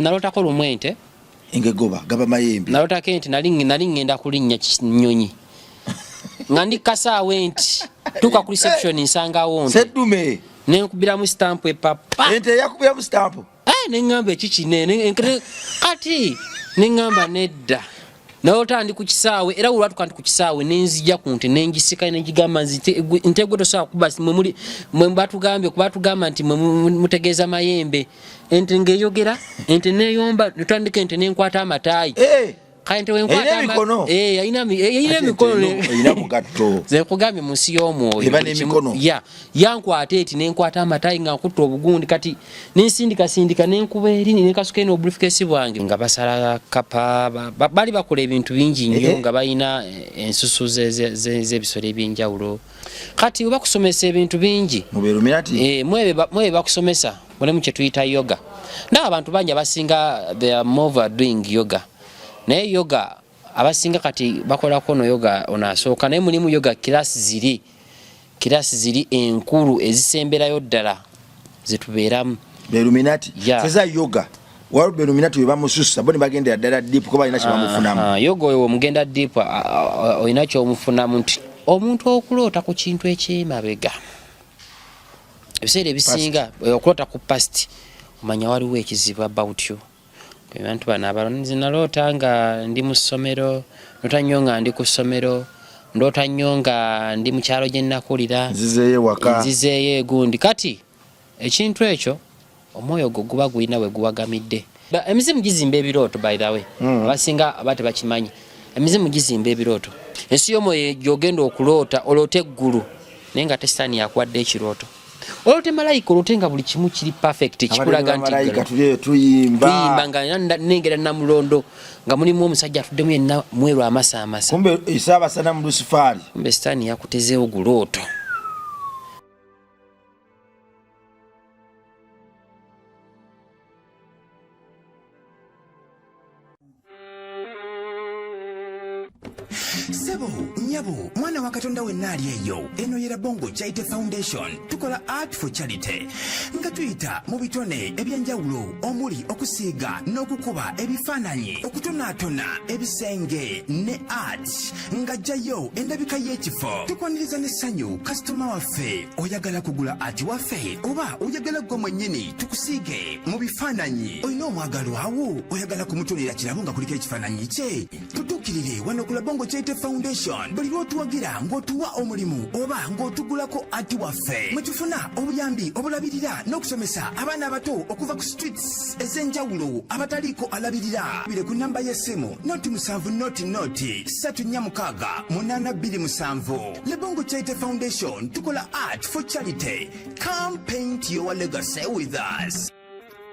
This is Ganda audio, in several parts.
Nalotako lumu ente engegoba gaba mayembe. Nalotako ente, nali ngenda kulinnya nnyonyi nga ndi kasaawe nti tuuka ku reception nsangawo nte. Seddume. Nenkubiramu stamp epapa. Ente yakubiramu stamp. Neŋŋamba ekiki kati neŋŋamba nedda. Nalota ndi ku kisaawe era olwatuka nti ku kisaawe nenzija ku nte nengisika nengigamba nte gwe tosobola kuba mwe muli mwe batugambye kubatugamba nti mwe mutegeeza mayembe. Ente ng'eyogera, ente neeyomba, netandika ente nenkwata amataayi. Kale ente wenkwata Erina emikono? Erina Ate emikono. Erina mugatto. Nze nkugambye mu nsi y'omwoyo. Eba n'emikono. Ya, yankwata eti nenkwata amataayi nga nkutte obugundi kati nensindikasindika nenkuba eri nenkasuka eno obulifikesi bwange. Nga basala kapa, bali bakola ebintu bingi nnyo nga balina ensusu z'ebisolo eby'enjawulo. Kati oba kusomesa ebintu bingi. Mu Illuminati? Mwebe bakusomesa. Mulimu kye tuyita yoga. Ndaba abantu bangi abasinga they are more over doing yoga. Naye yoga abasinga kati bakolako no yoga ono asooka, naye mulimu yoga class ziri. Class ziri enkulu ezisemberayo ddala zetubeeramu. Illuminati. Seza yoga. Waliwo Illuminati we bamususa, bo ne bagendera ddala deep kuba balina kye bamufunamu. Yoga oyo omugenda deep, olina ky'omufunamu nti omuntu okuloota ku kintu eky'emabega. Ebiseera ebisinga, Past. Okuloota ku past, omanya waliwo ekizibu about you. Abantu bano abalala, nze naloota nga ndi mu ssomero, ndoota nnyo nga ndi ku ssomero, ndoota nnyo nga ndi mu kyalo gye nnakulira. Nzizeeyo ewaka. Nzizeeyo egundi. Kati ekintu ekyo omwoyo gwo guba gulina we guwagamidde. Emizimu gizimba ebirooto, by the way. Abasinga aba tebakimanyi. Emizimu gizimba ebirooto. Ensi y'omwoyo gy'ogenda okuloota, oloota eggulu, naye nga ate sitaani yakuwadde ekirooto. Oloote malayika, oloote nga buli kimu kiri perfect, Abadde kikulaga ne nti bamalayika ggulu. tuli eyo tuyimba. Tuyimba nga nnengera Namulondo, nga mulimu omusajja atuddemu yenna mweru amasaamasa. Kumbe Ssaabasana mu Lusifaali. Kumbe sitaani yakutezeewo gulooto. Sebo, nyabo, mwana wa Katonda wenna ali eyo, eno ye Rabongo Charity Foundation. Tukola art for charity nga tuyita mu bitone ebyenjawulo omuli okusiiga n'okukuba ebifaananyi, okutonaatona ebisenge ne art ng'ajjayo endabika y'ekifo. Tukwaniriza n'essanyu kasitoma waffe. Oyagala kugula art waffe oba oyagala ggwe mwennyini tukusiige mu bifaananyi? Olina omwagalwawo oyagala kumutonera kirabo nga kuliko ekifaananyi kye? Tutuukirire wano ku Labongo Charity Foundation. Buli lw'otuwagira ng'otuwa omulimu oba ng'otugulako art waffe, mwe tufuna obuyambi obulabirira n'okusomesa abaana abato okuva ku streets ez'enjawulo abataliiko alabirira. Bire ku namba y'essimu noti musanvu noti noti ssatu nnya mukaaga munaana bbiri musanvu. Labongo Charity Foundation, tukola art for charity. Come paint your legacy with us.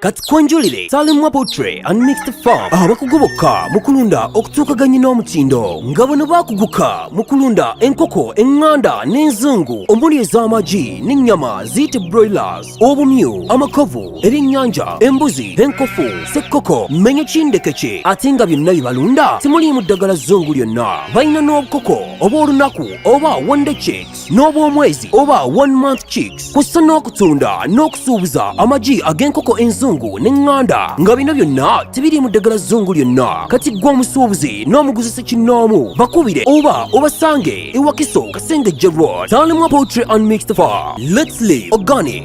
Kati kwanjulire Salimwa Poultry and Mixed Farm, abakugu bokka mu kulunda okutuukaganye n'omutindo, nga bano baakuguka mu kulunda enkoko eŋŋanda n'enzungu omuli ez'amagi n'ennyama ziyite broilers, obumyu, amakovu, ebyennyanja, embuzi, enkofu, sekkoko, mmenyo kindekeke, ate nga byonna bye balunda temuliimu ddagala zzungu lyonna. Balina n'obukoko obw'olunaku oba one day chicks n'obw'omwezi oba 1 month chicks, kw'ossa n'okutunda n'okusuubuza amagi ag'enkoko enzungu n'eŋŋanda, nga bino byonna tebiriimu ddagala zzungu lyonna. Kati ggwe omusuubuzi n'omuguzi ssekinnoomu, bakubire oba obasange e Wakiso, Kasengejje Road. Salimwa Poultry and Mixed Farm. Let's live organic.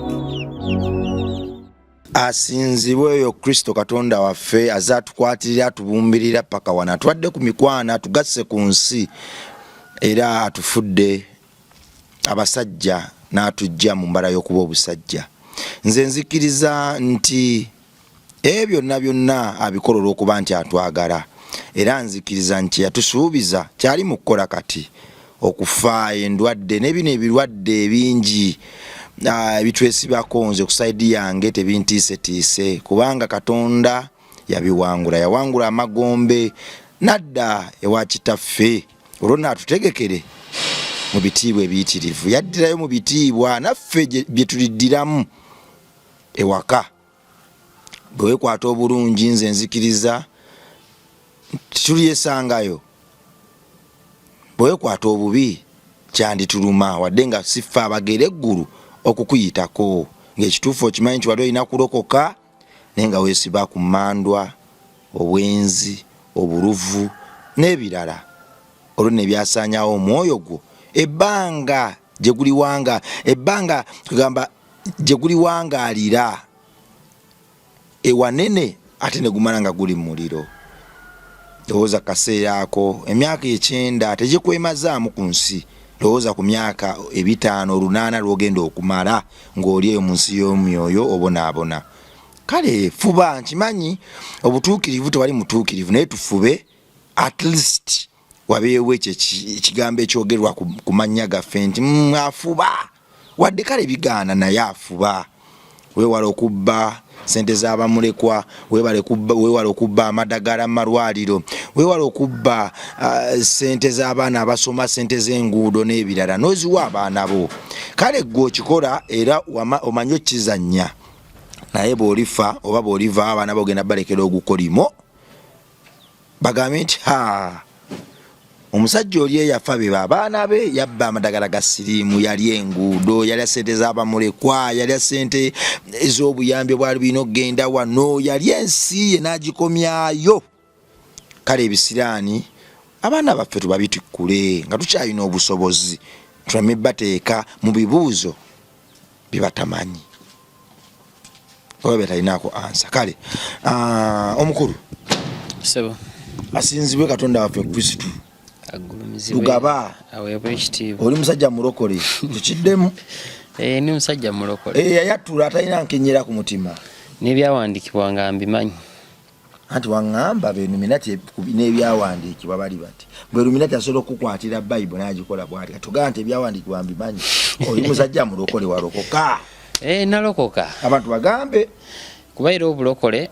Asinzibwe oyo Kristo Katonda waffe azze atukwatirira, atubumbirira paka wano, atwadde ku mikwano, atugasse ku nsi, era atufudde abasajja n'atujja mu mbala y'okuba obusajja. Nze nzikiriza nti ebyo byonna byonna abikola olw'okuba nti atwagala, era nzikiriza nti yatusuubiza kyali mu kukola kati okufa endwadde n'ebino ebirwadde ebingi ebitwesibako. Nze ku sayidi yange tebintiisetiise, kubanga Katonda yabiwangula, yawangula amagombe n'adda ewa kitaffe, olwo naatutegekere mu bitiibwa ebiyitirivu. Yaddirayo mu bitiibwa, naffe bye tuliddiramu ewaka bwe weekwata obulungi. Nze nzikiriza tulyesangayo, bwe weekwata obubi kyandituluma, wadde nga si ffe abagera eggulu okukuyitako, ng'ekituufu okimanyi nti wali olina kulokoka. Naye nga weesiba ku mmandwa, obwenzi, obuluvu n'ebirala, olwo nno ebyasaanyaawo omwoyo gwo ebbanga gye guliwanga, ebbanga kugamba gye guliwangaalira ewanene ate ne gumala nga guli mu muliro. Lowooza ku kaseera ako, emyaka ekyenda tegikwemazaamu ku nsi. Lowooza ku myaka ebitaano olunaana lw'ogenda okumala ng'oli eyo mu nsi y'omyoyo obonaabona. Kale fuba, nkimanyi obutuukirivu tewali mutuukirivu, naye tufube at least wabeewo ekyo ekigambo ekyogerwa ku mannya gaffe nti afuba. Wadde kale bigaana naye afuba. Weewale okubba sente z'abamulekwa, weewale okubba amadagala mu malwaliro, weewale okubba sente z'abaana abasoma, sente z'enguudo n'ebirala, n'oziwa abaana bo. Kale ggwe okikola era omanyi okizannya, naye bw'olifa oba bw'oliva abaana bo ogenda balekera ogukolimo, bagambe nti ha omusajja oli eyafa be abaana be yabba amadagala ga siriimu, yalya enguudo, yalya sente z'abamulekwa, yalya sente ez'obuyambi obwali bulina okugenda wano, yalya ensi ye n'agikomyayo. Kale ebisiraani abaana baffe tubabitikkule nga tukyalina obusobozi, tuleme bateeka mu bibuuzo bye batamanyi oba betalinaako ansa. Kale omukulu Sebo. Asinzibwe Katonda waffe Kristu. Agulumizibwe. Lugaba. Aweebwe ekitiibwa. Oli musajja mulokole, tukiddemu. Ni musajja mulokole. Yayatula atalina nkenyera ku mutima. N'ebyawandiikibwa nga mbimanyi. Anti waŋŋamba benuminati n'ebyawandiikibwa bali bati. Bwe Illuminati asobola okukukwatira Bible n'agikola bw'ati. Kati ogamba nti ebyawandiikibwa mbimanyi. Oli musajja mulokole, walokoka. Nalokoka. Abantu bagambe. Kuba era obulokole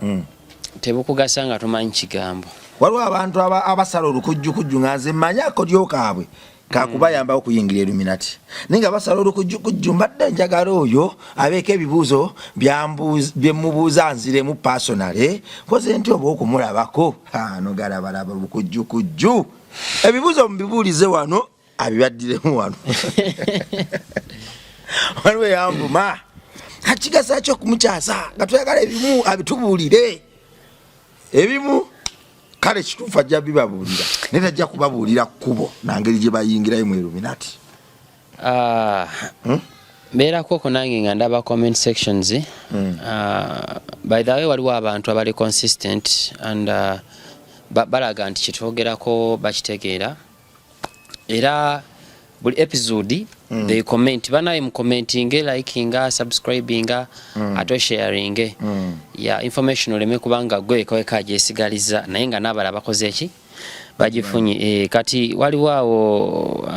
tebukugasa nga tomanyi kigambo. Waliwo abantu abasala olukujjukujju nga nze mmanyi akodyo kaabwe kakubayambako okuyingira Illuminati. Naye nga basala olukujjukujju, mbadde njagala oyo abeeko ebibuuzo bye mubuuza nziremu personally, nkoze ntya oba okumulabako. Ha, nogalabalaba olukujjukujju. Ebibuuzo mubibuulize wano, abibaddiremu wano. Waliwo eyanvuma. Kati kigasa ki okumukyasa nga twagala ebimu abitubuulire? Ebimu kale kituufu ajja bibabuulira, naye tajja kubabuulira kkubo na ngeri gye bayingirayo mu Illuminati. Mbeerako okwo nange nga ndaba comment sections. By the way, waliwo abantu abali consistent and balaga nti kyetwogerako bakitegeera, era buli episode they comment. Banaye mucommentinge, likinga, subscribinga, ate osharinge ya information, oleme kubanga gwe wekaweka agyesigaliza naye nga n'abalala bakoze eki bagifunye. Kati waliwo awo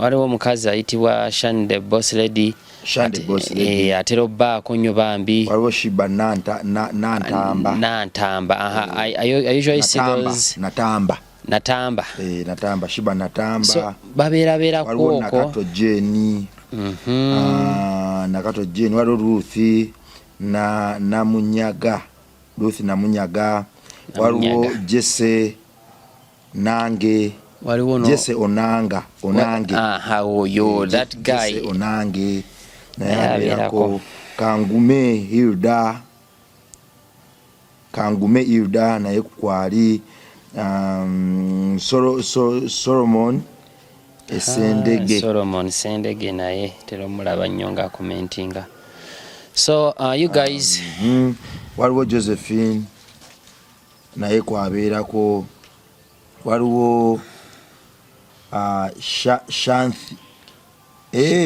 waliwo omukazi ayitibwa Shan the Boss Lady. Shan the Boss Lady. Atera obbaako nnyo bambi. Waliwo Shiba Nantamba. Nantamba, aha. I usually see Natamba, those. Natamba. Natamba. Natamba, Shiba Natamba. So babeerabeerako Waliwo okwo. Nakato Jeni. Nakato Jeni, waliwo Ruth na Namunyaga. Ruth Namunyaga. Waliwo Namunyaga. Jesse Nange. Waliwo no Jesse Onanga, Onange. Aha, oyo, that guy. Jesse Onange. Naye Naye abeerako. abeerako. Kangume Hilda. Kangume Hilda naye kwali. Solomon Esendege. Solomon Sendege naye tera omulaba nnyo nga commentinga. So you guys. Waliwo Josephine naye kwabeerako. Waliwo Shanthi.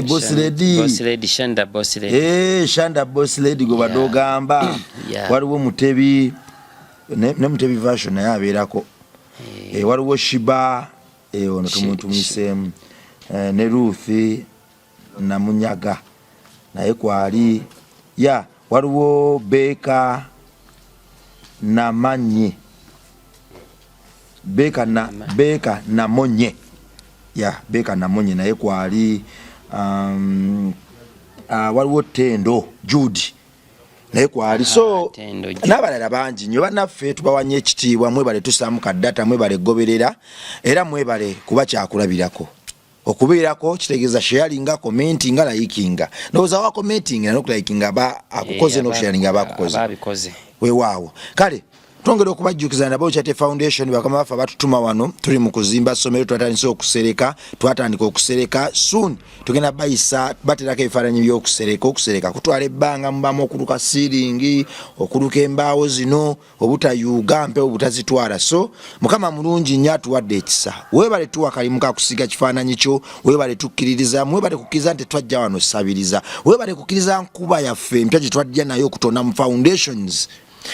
Boss Lady. Boss Lady, Shanda Boss Lady. Shanda Boss Lady gwe badde ogamba. Waliwo Mutebi ne Mutebi version naye abeerako. Waliwo Shiba, ono tumuseemu. Ne Ruth Namunyaga naye kwali. Ya, waliwo Beka Namanye. Beka na Beka Namonye. Ya, Beka Namonye naye kwali. Waliwo Tendo Jude naye kwali. So, Tendo Jude. N'abalala bangi nnyo bannaffe tubawanye ekitiibwa, mwebale tusaamu ka data, mwebale goberera era mwebale kuba kyakulabirako. Okubeerako kitegeeza sharinga, commentinga, likinga. Ndowooza wa commentinga n'okulikinga aba akukoze, n'okusharinga aba akukoze. Aba abikoze. Weewaawo. Kale twongera okubajjukiza nabo Charity Foundation, bakama baffe abatutuma wano, tuli mu kuzimba ssomero, twatandise okusereka, twatandika okusereka. Soon tugenda bayisa baterako ebifaananyi by'okusereka. Okusereka kutwala ebbanga, mubamu okuluka siiringi, okuluka embaawo zino, obutayuuga mpewo, butazitwala. So Mukama mulungi nnyo, atuwadde ekisa. Weebale tuwa kalimu ka kusiiga kifaananyi kyo, weebale tukkiririza, weebale kukkiriza nti twajja wano sabiriza, weebale kukkiriza nkuba yaffe empya gye twajja nayo okutonda mu foundations,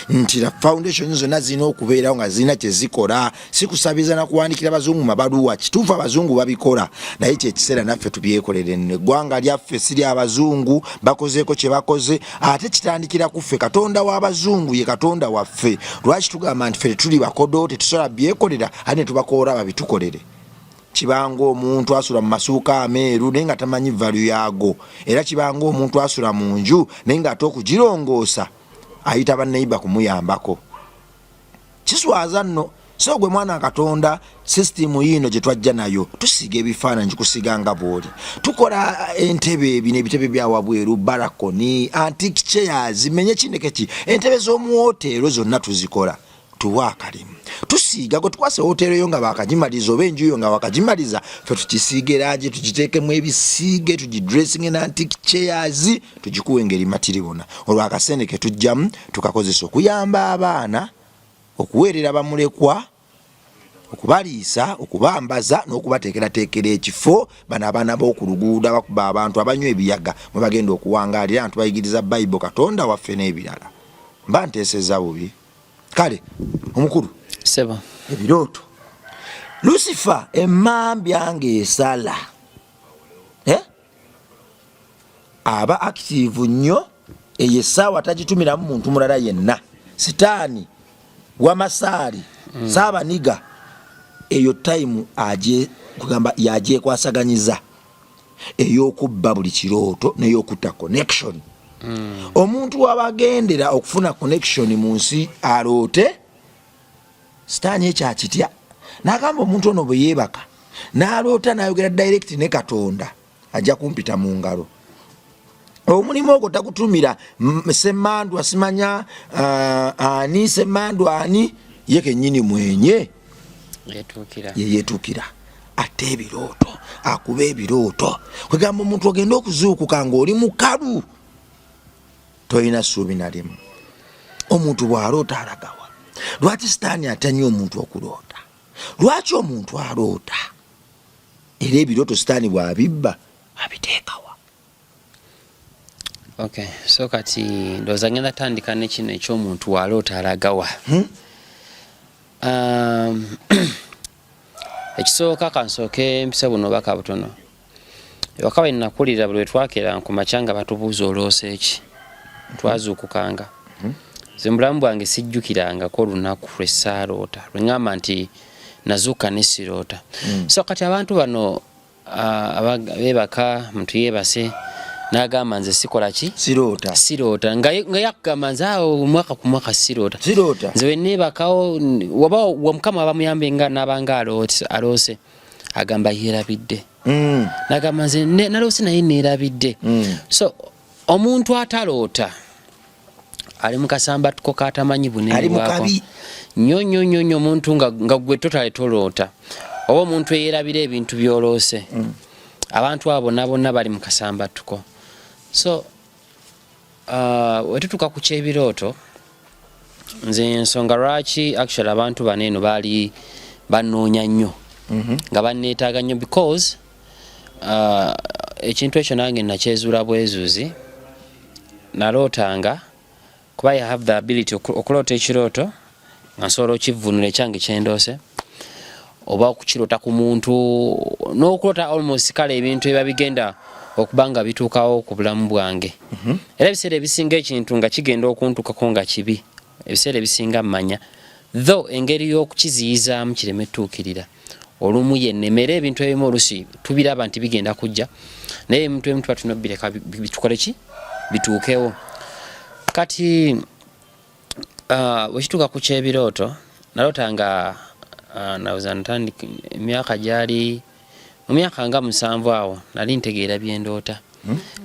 nti foundation zonna zirina okubeerawo nga zirina kyezikola, si kusabiriza na kuwandikira bazungu mabaluwa. Kituufu abazungu babikola, naye kyekiseera naffe tubyekolere. Nno eggwanga lyaffe si lyabazungu, bakozeeko kye bakoze, ate kitandikira ku ffe. Katonda w'abazungu ye Katonda waffe. Lwaki tugamba nti ffe tetuli bakodo, tetusobola byekolera, ate ne tubakoola babitukolere? Kibanga omuntu asula mu masuuka ameeru naye nga tamanyi value yaago. Era kibanga omuntu asula mu nju naye ng'ate okugirongoosa ayita baneiba kumuyambako. Kiswaza nno. So gwe mwana Katonda, sisitimu yiino gye twajja nayo, tusiiga ebifaananyi, kusiiga nga bw'oli, tukola entebe, bino ebitebe bya wabweru, balcony, antique chairs, menye kineke ki, entebe z'omu woteero zonna tuzikola. Tuwa akalimu, tusiiga. Gwe tukwasa woteero yo nga bakagimaliza oba enju yo nga wakagimaliza, fe tukisiiga erangi, tugiteekemu ebisiige, tugidressinge na antique chairs, tugikuwa engeri matiribona. Olwo akasente ke tujjamu tukakozesa okuyamba abaana, okuweerera bamulekwa, okubaliisa, okubambaza n'okubateekerateekera ekifo bano abaana b'oku luguudo abakuba abantu, abanywa ebiyaga, mwe bagenda okuwangaalira nga tubayigiriza Bayibo, Katonda waffe n'ebirala. Mba nteesezza bubi? Kale omukulu. Sebo. Ebirooto, Lucifer emmambya ng'esala, eh? Aba active nnyo eyo essaawa, tagitumiramu muntu mulala yenna. Sitaani wamasaali saabaniga eyo time aje kugamba yajekwasaganyiza ey'okubba buli kirooto n'eyokutta connection. Omuntu wabagendera okufuna connection mu nsi aloote, sitaani ekyo akitya, n'agamba omuntu ono bwe yeebaka n'aloota n'ayogera direct ne Katonda, ajja kumpita mu ngalo. Omulimu ogwo tagutumira semandwa, simanya ani semandwa ani, ye kenyini mwenye yeyetuukira. Ate ebirooto, akuba ebirooto, kwegamba omuntu ogenda okuzuukuka ng'oli mukalu, tolina ssuubi nalimu. Omuntu bw'aloota alagawa? Lwaki sitaani atya nnyo omuntu okuloota? Lwaki omuntu aloota? Era ebirooto sitaani bw'abibba abiteekawa? Okay, so kati ndowooza ngenda tandika ne kino eky'omuntu waloota alagawa. Ekisooka kansooke mpise buno obubaka butono. Ewaka we nakulira, buli wetwakeera ku makya nga batubuuza, "Oloose ki?" Twazuukukanga. Nze mu bulamu bwange sijjukirangako olunaku lwe saaloota, lwe ŋŋamba nti nazuuka ne siroota. So kati abantu bano beebaka, muntu yeebase n'agamba, "Nze sikola ki?" Siroota. Siroota. Nga yakugamba, "Nze awo mwaka ku mwaka siroota." Siroota. Nze weneebakawo waba wa Mukama abamuyambe nga n'abanga aloose, agamba yeerabidde. Nagamba, "Nze naloose naye neerabidde." So omuntu ataloota ali mu kasambatuko katamanyi bunene Ali mu bwako. kabi. Nnyo nnyo nnyo nnyo. Omuntu nga gwe totale toloota, oba omuntu eyerabira ebintu byoloose, abantu abo bonna bonna bali mu kasambatuko. So wetutuuka ku kyebirooto, nze ensonga lwaki actually abantu bano eno baali banoonya nnyo, nga banneetaaga nnyo, because ekintu ekyo nange nakyezuula bwezuuzi. Nalootanga kuba I have the ability okuloota ekirooto nga nsobola okivvunula ekyange kyendoose, oba okukiroota ku muntu, n'okuloota almost kale ebintu ebiba bigenda okuba nga bituukawo ku bulamu bwange. Era ebiseera ebisinga ekintu nga kigenda okuntukako nga kibi, ebiseera ebisinga mmanya though engeri y'okukiziyizaamu kireme tuukirira. Olumu yennema, era ebintu ebimu olusi tubiraba nti bigenda kujja, naye ebintu ebimu tuba tulina obireka bitukole ki, bituukewo. Kati bwekituuka ku kyebirooto, naloota nga ndowooza ntandika emyaka gyali mu myaka nga 7 awo, nali ntegeera byendoota,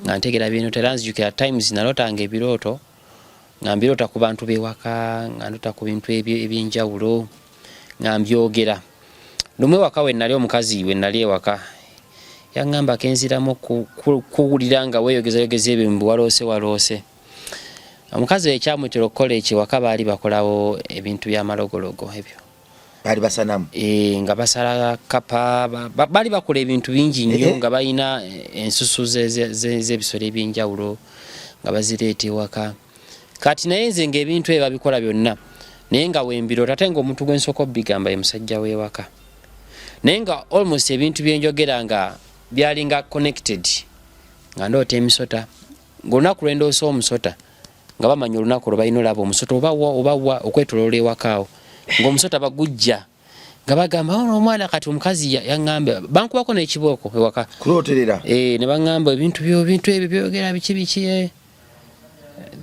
nga ntegeera byendoota. Era nzijukira times nalootanga ebirooto. Nga mbiroota ku bantu b'ewaka, nga ndoota ku bintu ebyenjawulo, nga mbyogera. Lumu ewaka we nali, omukazi we nali ewaka yaŋŋamba, kenziramu kuwulira nga weeyogezayogeza ebyo mbu waloose waloose. Omukazi oyo ekyamwetera okukola ekyo, ewaka baali bakolawo ebintu by'amalogologo ebyo. Baali basanamu? E, nga basala kapa, baali bakola ebintu bingi nnyo, nga balina ensusu z'ebisolo ebyenjawulo nga bazireeta ewaka. Kati naye nze ngaebintu ebyo babikola byonna, naye nga wembiroota, ate nga omuntu gwensooka obigamba ye musajja w'ewaka, naye nga almost ebintu byenjogera nga byalinga connected. Nga ndoota emisota, ngaolunaku lwendoose omusota nga bamanya olunaku lwe balina olaba omusota obawa obawa okwetoloola ewakaawo, ng'omusota bagujja nga bagamba, ono omwana. Kati omukazi yaŋŋamba, bankubako n'ekibooko ewaka. Kuloterera? E, ne baŋŋamba ebintu byo, bintu ebyo byogera biki biki, eh.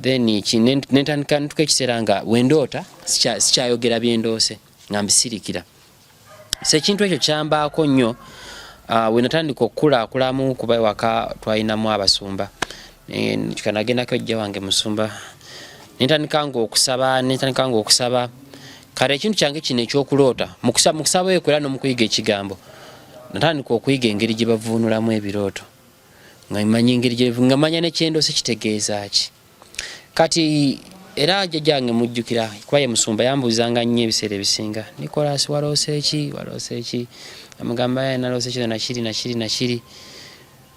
Then nentandika ntuka ekiseera nga wendoota sikyayogera byendoose, nga mbisirikira. So ekintu ekyo kyambaako nnyo. Wenatandika okukulakulamu, kuba ewaka twalinamu abasumba, kika nagendako ejja wange musumba, nentandika nga okusaba, nentandika nga okusaba. Kale ekintu kyange kino ekyokuloota, mukusaba ekwo era n'omukuyiga ekigambo, natandika okuyiga engeri gye bavuunulamu ebirooto, nga manya engeri nga manya nekyendoose kitegeeza ki. Kati era jjajjange mujjukira kuba ye musumba, yambuuzanga nnyo ebiseera ebisinga, "Nicolas, waloose ki? Waloose ki?" Amugamba, "Naloose kino nakiri nakiri nakiri."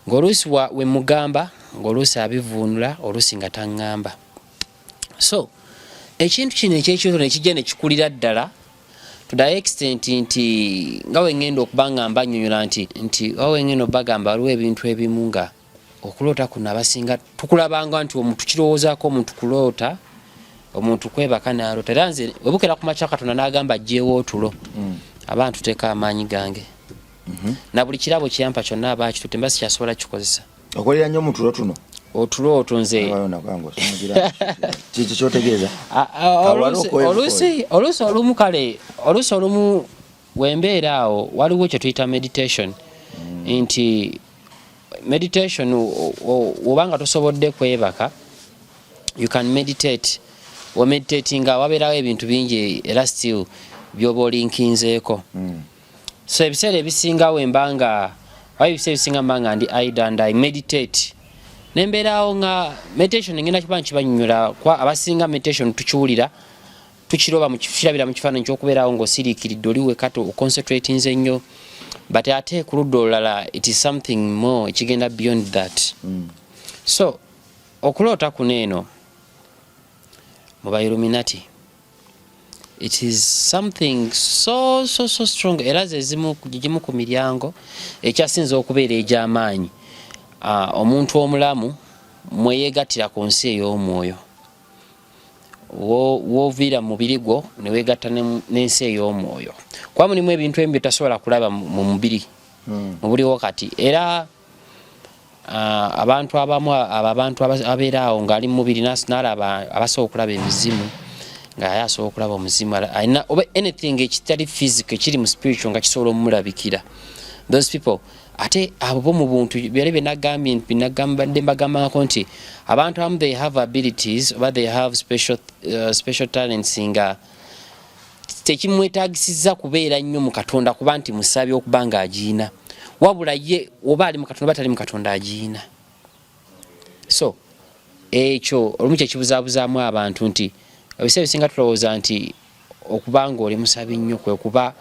Ng'oluusi we mugamba, ng'oluusi abivuunula, oluusi nga taŋŋamba. So ekintu kino ekyekyoto nekijja nekikulira ddala to the extent nti nga wengenda okuba nga mbanyonyola nti oba wengenda obagamba, waliwo ebintu ebimu nga okuloota kuno abasinga tukulabanga nti omuntu kirowoozaako omuntu kuloota, omuntu kwebaka naloota. Era nze webukera ku makya Katonda n'agamba ajjeewo otulo, aba ntuteeka amaanyi gange na buli kirabo kyeyampa kyonna aba akitutte, mba sikyasobola kikozesa. Okolera nnyo mu tulo tuno? Otulo otwo nze. Kiki kyotegeeza? Oluusi olumu, kale oluusi olumu wembeera awo, waliwo kye tuyita meditation, nti meditation obanga tosobodde kwebaka, you can meditate. Omeditatinga, wabeerawo ebintu bingi era still byoba olinkinzeeko. So ebiseera ebisinga wembanga, oba ebiseera ebisinga mba nga ndi idle and I meditate, nembeerawo nga meditation ngenda kiba nkibanyonyola, kuba abasinga meditation tukiwulira, tukiroba, tukirabira mu kifaananyi kyokubeerawo ng'osiriikiridde, oli weka, oconcentratinze nnyo, but ate ku ludda olulala it is something more ekigenda beyond that. So okuloota kuno eno mu ba Illuminati, it is something so so so strong, era zezimu gimu ku miryango ekyasinza okubeera egy'amaanyi omuntu omulamu mweyegattira ku nsi ey'omwoyo. Woviira mu mubiri gwo newegatta n'ensi ey'omwoyo, kuba mulimu ebintu ebimu byetasobola kulaba mu mubiri. Mubuliwo kati era abantu abamu, abo abantu abeera awo ng'ali mu mubiri n'alaba, abasobola okulaba emizimu, nga aye asobola okulaba omuzimu alina oba anything ekitali physical ekiri mu spiritual nga kisobola omulabikira, those people. Ate abo bo mu buntu byali byenagambye, binagambadde mbagambangako nti abantu abamu they have abilities oba they have special talents nga tekimwetagisiza kubeera nnyo mu Katonda kuba nti musabye okuba nga agiina, wabula ye oba ali mu Katonda oba tali mu Katonda agiina. So ekyo olumu kyekibuzabuzaamu abantu nti ebiseera ebisinga tulowooza nti okuba nga oli musabi nnyo kwekuba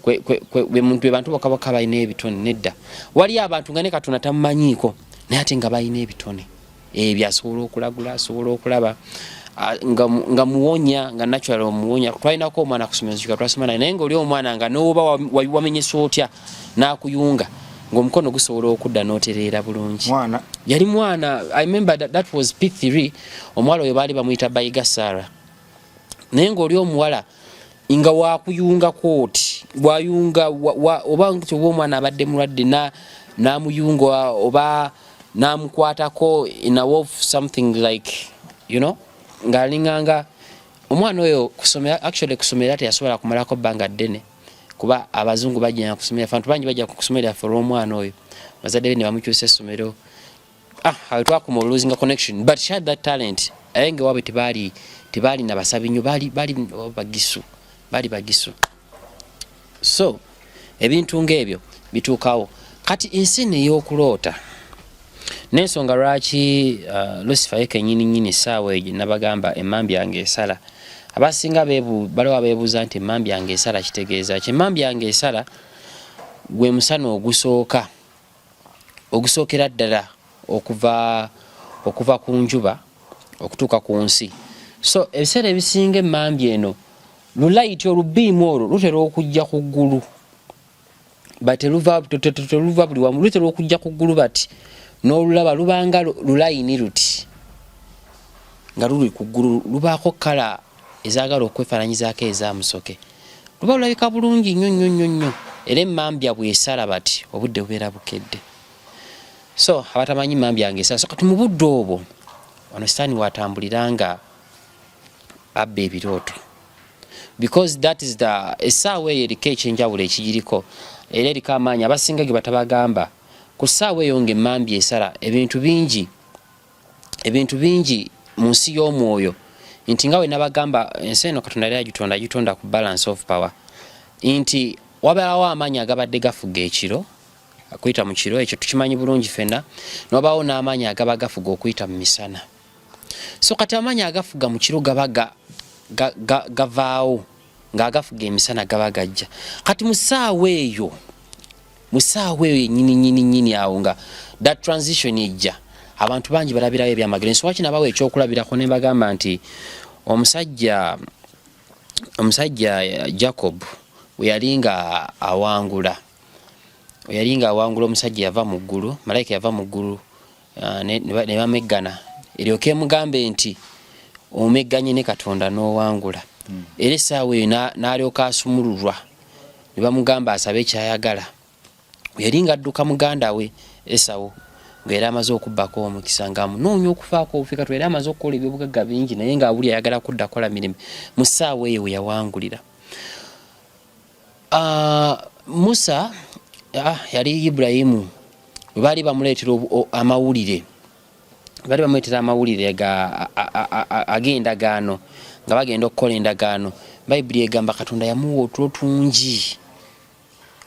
be bantu bokka bokka balina ebitone. Nedda, waliyo abantu nga ne Katonda tamumanyiiko, naye ate nga balina ebitone ebyo, asobola okulagula, asobola okulaba, nga muwonya, nga natural omuwonya. Twalinako omwana kusomero twasoma naye, naye nga oli omwana nga noba wamenyesa otya n'akuyunga ng'omukono gusobola okudda n'otereera bulungi. Mwana? Yali mwana. I remember that was P3. Omuwala oyo baali bamuyita Bayiga Sarah, naye ng'oli omuwala nga wakuyunga kooti wayunga oba nti oba omwana abadde mulwadde n'amuyunga oba n'amukwatako in a way of something like ng'alinganga omwana oyo kusomera. Actually kusomera teyasobola kumalako bbanga ddene, kuba abazungu bajja kusomera, abantu bangi bajja kusomera ffe. Olw'omwana oyo bazadde be ne bamukyusa essomero. Ah, awe twakuma olusinga connection, but she had that talent. Aye nga ewaabwe tebaali tebaali na basabi nnyo, baali baali bagisu, baali bagisu. So ebintu ng'ebyo bituukawo. Kati ensi eno ey'okuloota n'ensonga lwaki Lucifer ye kennyini nnyini essaawa eyo nabagamba emmambi yange esala. Abasinga baliwo abeebuuza nti emmambi yange esala kitegeeza ki? Emmambi yange esala gwe musana ogusooka ogusookera ddala okuva okuva ku njuba okutuuka ku nsi. So ebiseera ebisinga emmambi eno lulayiti olubiimu olwo lutera okujja ku ggulu but teluva teluva buli wamu, lutera okujja ku ggulu bati n'olulaba lubanga lulayini luti nga luli ku ggulu, lubaako kkala ezaagala okwefaananyizaako eza musoke, luba lulabika bulungi nnyo nnyo nnyo nnyo, era emmambya bw'esala bati obudde bubeera bukedde. So abatamanyi mmambya ng'esala, so kati mu budde obwo wano sitaani w'atambulira nga abba ebirooto because that is the essaawa eyo eriko ekyenjawulo ekigiriko era eriko amaanyi abasinga ge batabagamba ku ssaawa eyo ng'emmambya esala ebintu bingi ebintu bingi mu nsi y'omwoyo nti nga we nabagamba ensi eno Katonda yali agitonda agitonda ku balance of power nti wabeerawo amaanyi agabadde gafuga ekiro okuyita mu kiro ekyo tukimanyi bulungi fenna newabaawo n'amaanyi agaba gafuga okuyita mu misana. So kati amaanyi agafuga mu kiro gaba gavaawo ng'agafuga emisana gaba gajja. Kati mu ssaawa eyo, mu ssaawa eyo yennyini nnyini nnyini awo nga that transition ejja, abantu bangi balabirawo ebyamagero. Ensonga ki nabawa ekyokulabirako ne mbagamba nti omusajja omusajja Jacob we yali nga awangula, we yali nga awangula omusajja yava mu ggulu, malayika yava mu ggulu ne bameggana eryoke emugambe nti omegganye ne Katonda n'owangula. Era essaawa eyo n'alyoka asumululwa ne bamugamba asabe ky'ayagala. Yali ng'adduka muganda we Esawu ng'era amaze okubbako omukisa ng'amunoonya okufaako obufi kati era amaze okukola ebyobugagga bingi naye ng'awuli ayagala kudda kukola mirimu mu ssaawa eyo we yawangulira. Musa yali Ibulayimu bwe baali bamuleetera amawulire baali bamuleetera amawulire ag'endagaano nga bagenda okukola endagaano, Bayibuli egamba Katonda yamuwa otulo tungi.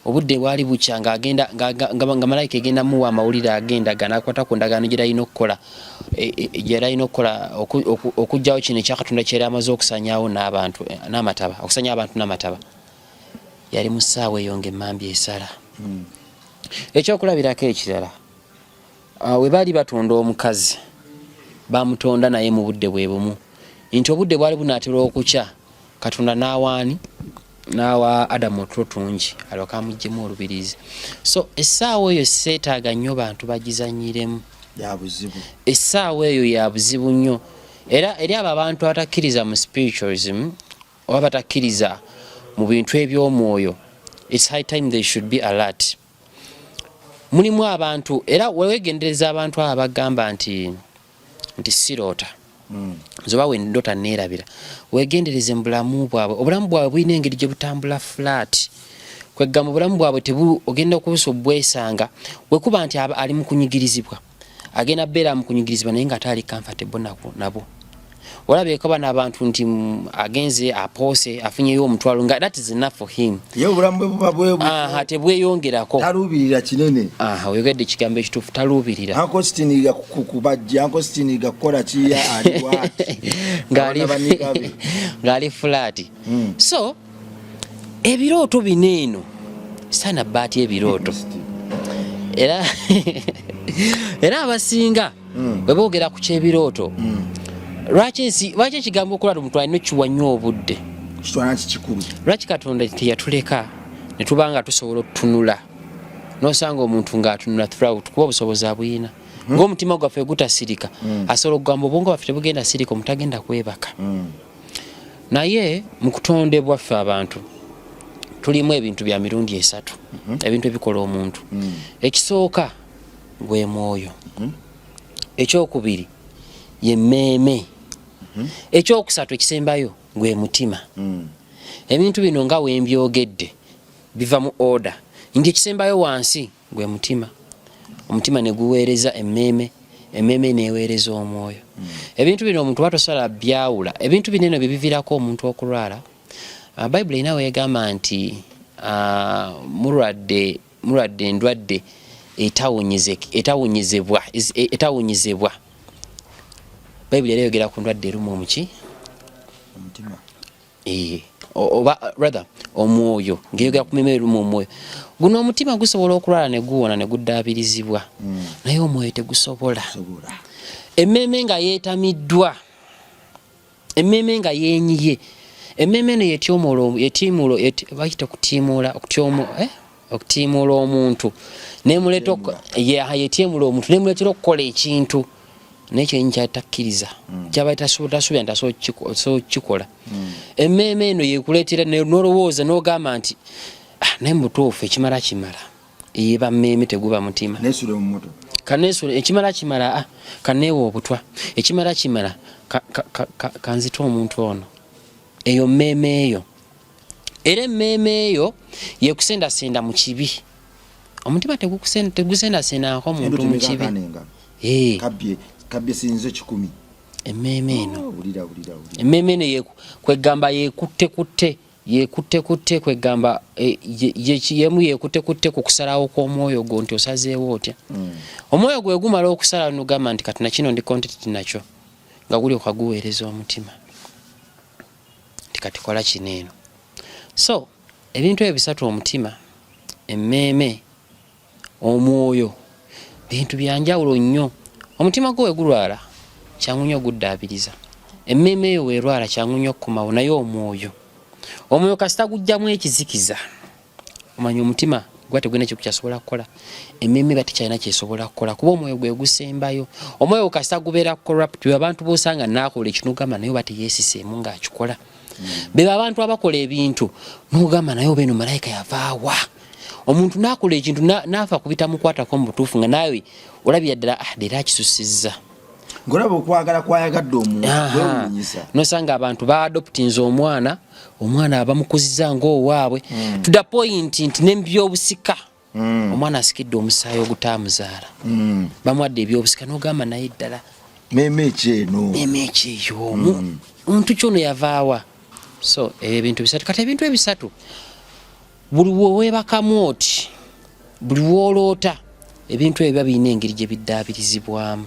Obudde bwali bukya ng'agenda nga malayika egenda muwa amawulire ag'endagaano akwata ku ndagaano gye yalina okukola e, e, gye yalina okukola okuggyawo kino ekya Katonda kye yali amaze okusanyaawo n'abantu n'amataba okusanyawo abantu n'amataba. Yali mu ssaawa eyo ng'emmambya esala. Ekyokulabirako ekirala, we baali batonda omukazi bamutonda naye mu budde bwe bumu nti obudde bwali bunaatera okukya Katonda n'awaani n'awa Adamu otulo tungi alyoke amuggyemu olubiriizi. So essaawa eyo seetaaga nnyo bantu bagizannyiremu. Essaawa eyo ya buzibu nnyo era eri abo abantu abatakkiriza mu spiritualism oba batakkiriza mu bintu eby'omwoyo, it's high time they should be alert. Mulimu abantu era wewegendereza abantu abo abagamba nti nti siroota nze oba wendota neerabira. Wegendereze mu bulamu bwabwe, obulamu bwabwe bulina engeri gye butambula flat, kwegamba obulamu bwabwe tebu ogenda okubusa obwesanga wekuba nti ali mu kunyigirizibwa, agenda beera mu kunyigirizibwa naye nga ate ali comfortable nabo. Olabyeko bano abantu nti agenze apoose afunyeyo omutwalo nga that is enough for him. Ye obulamu bwe buba bwe aha tebweyongerako, taluubirira kinene. Aha, oyogedde ekigambo ekituufu, taluubirira. Uncle Stini ga kubajja, Uncle Stini ga kukola ki ali bwati ng'ali flat. So ebirooto bino eno sana baati ebirooto era era abasinga bwe boogera ku ky'ebirooto, lwaki lwaki ekigambo okulaba omuntu alina okiwa nnyo obudde? Kitwala nti kikulu. Lwaki Katonda teyatuleka ne tuba nga tusobola okutunula n'osanga omuntu ng'atunula throughout, kuba obusobozi abuyina, ng'omutima gwaffe gutasirika, asobola okugamba obwongo bwaffe tebugenda sirika, omuntu agenda kwebaka. Naye mu kutondebwa ffe abantu tulimu ebintu bya mirundi esatu, ebintu ebikola omuntu. Ekisooka gwe mwoyo, ekyokubiri ye mmeeme, ekyokusatu ekisembayo gwe mutima. Ebintu bino nga wembyogedde biva mu order nti ekisembayo wansi gwe mutima, omutima ne guweereza emmeeme, Emmeeme neeweereza omwoyo. Ebintu bino omuntu oba tosobola byawula. Ebintu bino eno bye biviirako omuntu okulwala. Ah, Bayibuli erina weegamba nti ah, mulwadde mulwadde endwadde etawonyezebwa etawonyezebwa. Bayibuli era eyogera ku ndwadde eruma omuki? Omutima. Eh, oba rather omwoyo ngeyogera ku meme eruma omwoyo. Guno omutima gusobola okulwala ne guwona ne guddaabirizibwa. Naye omwoyo tegusobola. Emmeeme nga yeetamiddwa, emmeeme nga yeenyiye, emmeeme eno yetyomoola, yetiimuula, bayita okutiimuula, okutyomo, okutiimuula omuntu nemuleeta yetyemula omuntu nemuleetera okukola ekintu naye kyenyi kyatakkiriza kyaba tasuubira nti asobola kukikola. Emmeeme eno yekuleetera n'olowooza n'ogamba nti ah, naye mu butuufu ekimala kimala. Eba mmeeme, teguba mutima. Neesule mu mmotoka. Kaneesule ekimala kimala, ah, kaneewa obutwa ekimala kimala, kanzite omuntu ono. Eyo mmeeme eyo. Era emmeeme eyo yekusendasenda mu kibi. Omutima tegusendasendangako muntu mu kibi. Kabbye sinze 100. Emmeeme eno. Oh, wulira, wulira, wulira. Emmeeme eno kwegamba yekuttekutte, yekuttekutte kwegamba, yemu yekuttekutte ku kusalawo kw'omwoyo gwo nti osazeewo otya. Omwoyo gwe gumala okusala n'ogamba nti kati nakino ndi content nakyo, nga gulyoka guweereza omutima nti kati kola kino eno. So ebintu ebyo bisatu, omutima, emmeeme, omwoyo, bintu byanjawulo nnyo. Omutima gwo we gulwala kyangu nnyo oguddaabiriza, emmeeme eyo weerwala kyangu nnyo okukomawo, naye omwoyo, omwoyo kasita gujjamu ekizikiza, omanya omutima gwa tegulina kintu kyasobola kukola, emmeeme eba tekyalina kyesobola kukola, kuba omwoyo gwe gusembayo. Omwoyo kasita gubeera corrupt, be abantu b'osanga naakola ekintu n'ogamba naye oba teyeesiseemu ng'akikola. Be abantu abakola ebintu n'ogamba naye oba eno malayika yavaawa. Omuntu n'akola ekintu n'afa ku bitamukwatako mu butuufu, nga naawe olabira ddala, ah, leero akisusizza. Ng'olaba okwagala kwayagadde omuntu kwewuunyisa. Nosanga abantu baadoptinze omwana, omwana bamukuziza ng'owaabwe, to the point nti n'ebyobusika, omwana asikidde omusaayi ogutaamuzaala, bamuwadde ebyobusika, n'ogamba naye ddala Mmeeme ki eno? Mmeeme ki eyo? Omuntu ki ono yavaawa? So ebyo ebintu bisatu. Kati ebintu ebisatu, buli weweebakamu oti, buli wooloota, ebintu ebyo biba birina engeri gye biddaabirizibwamu.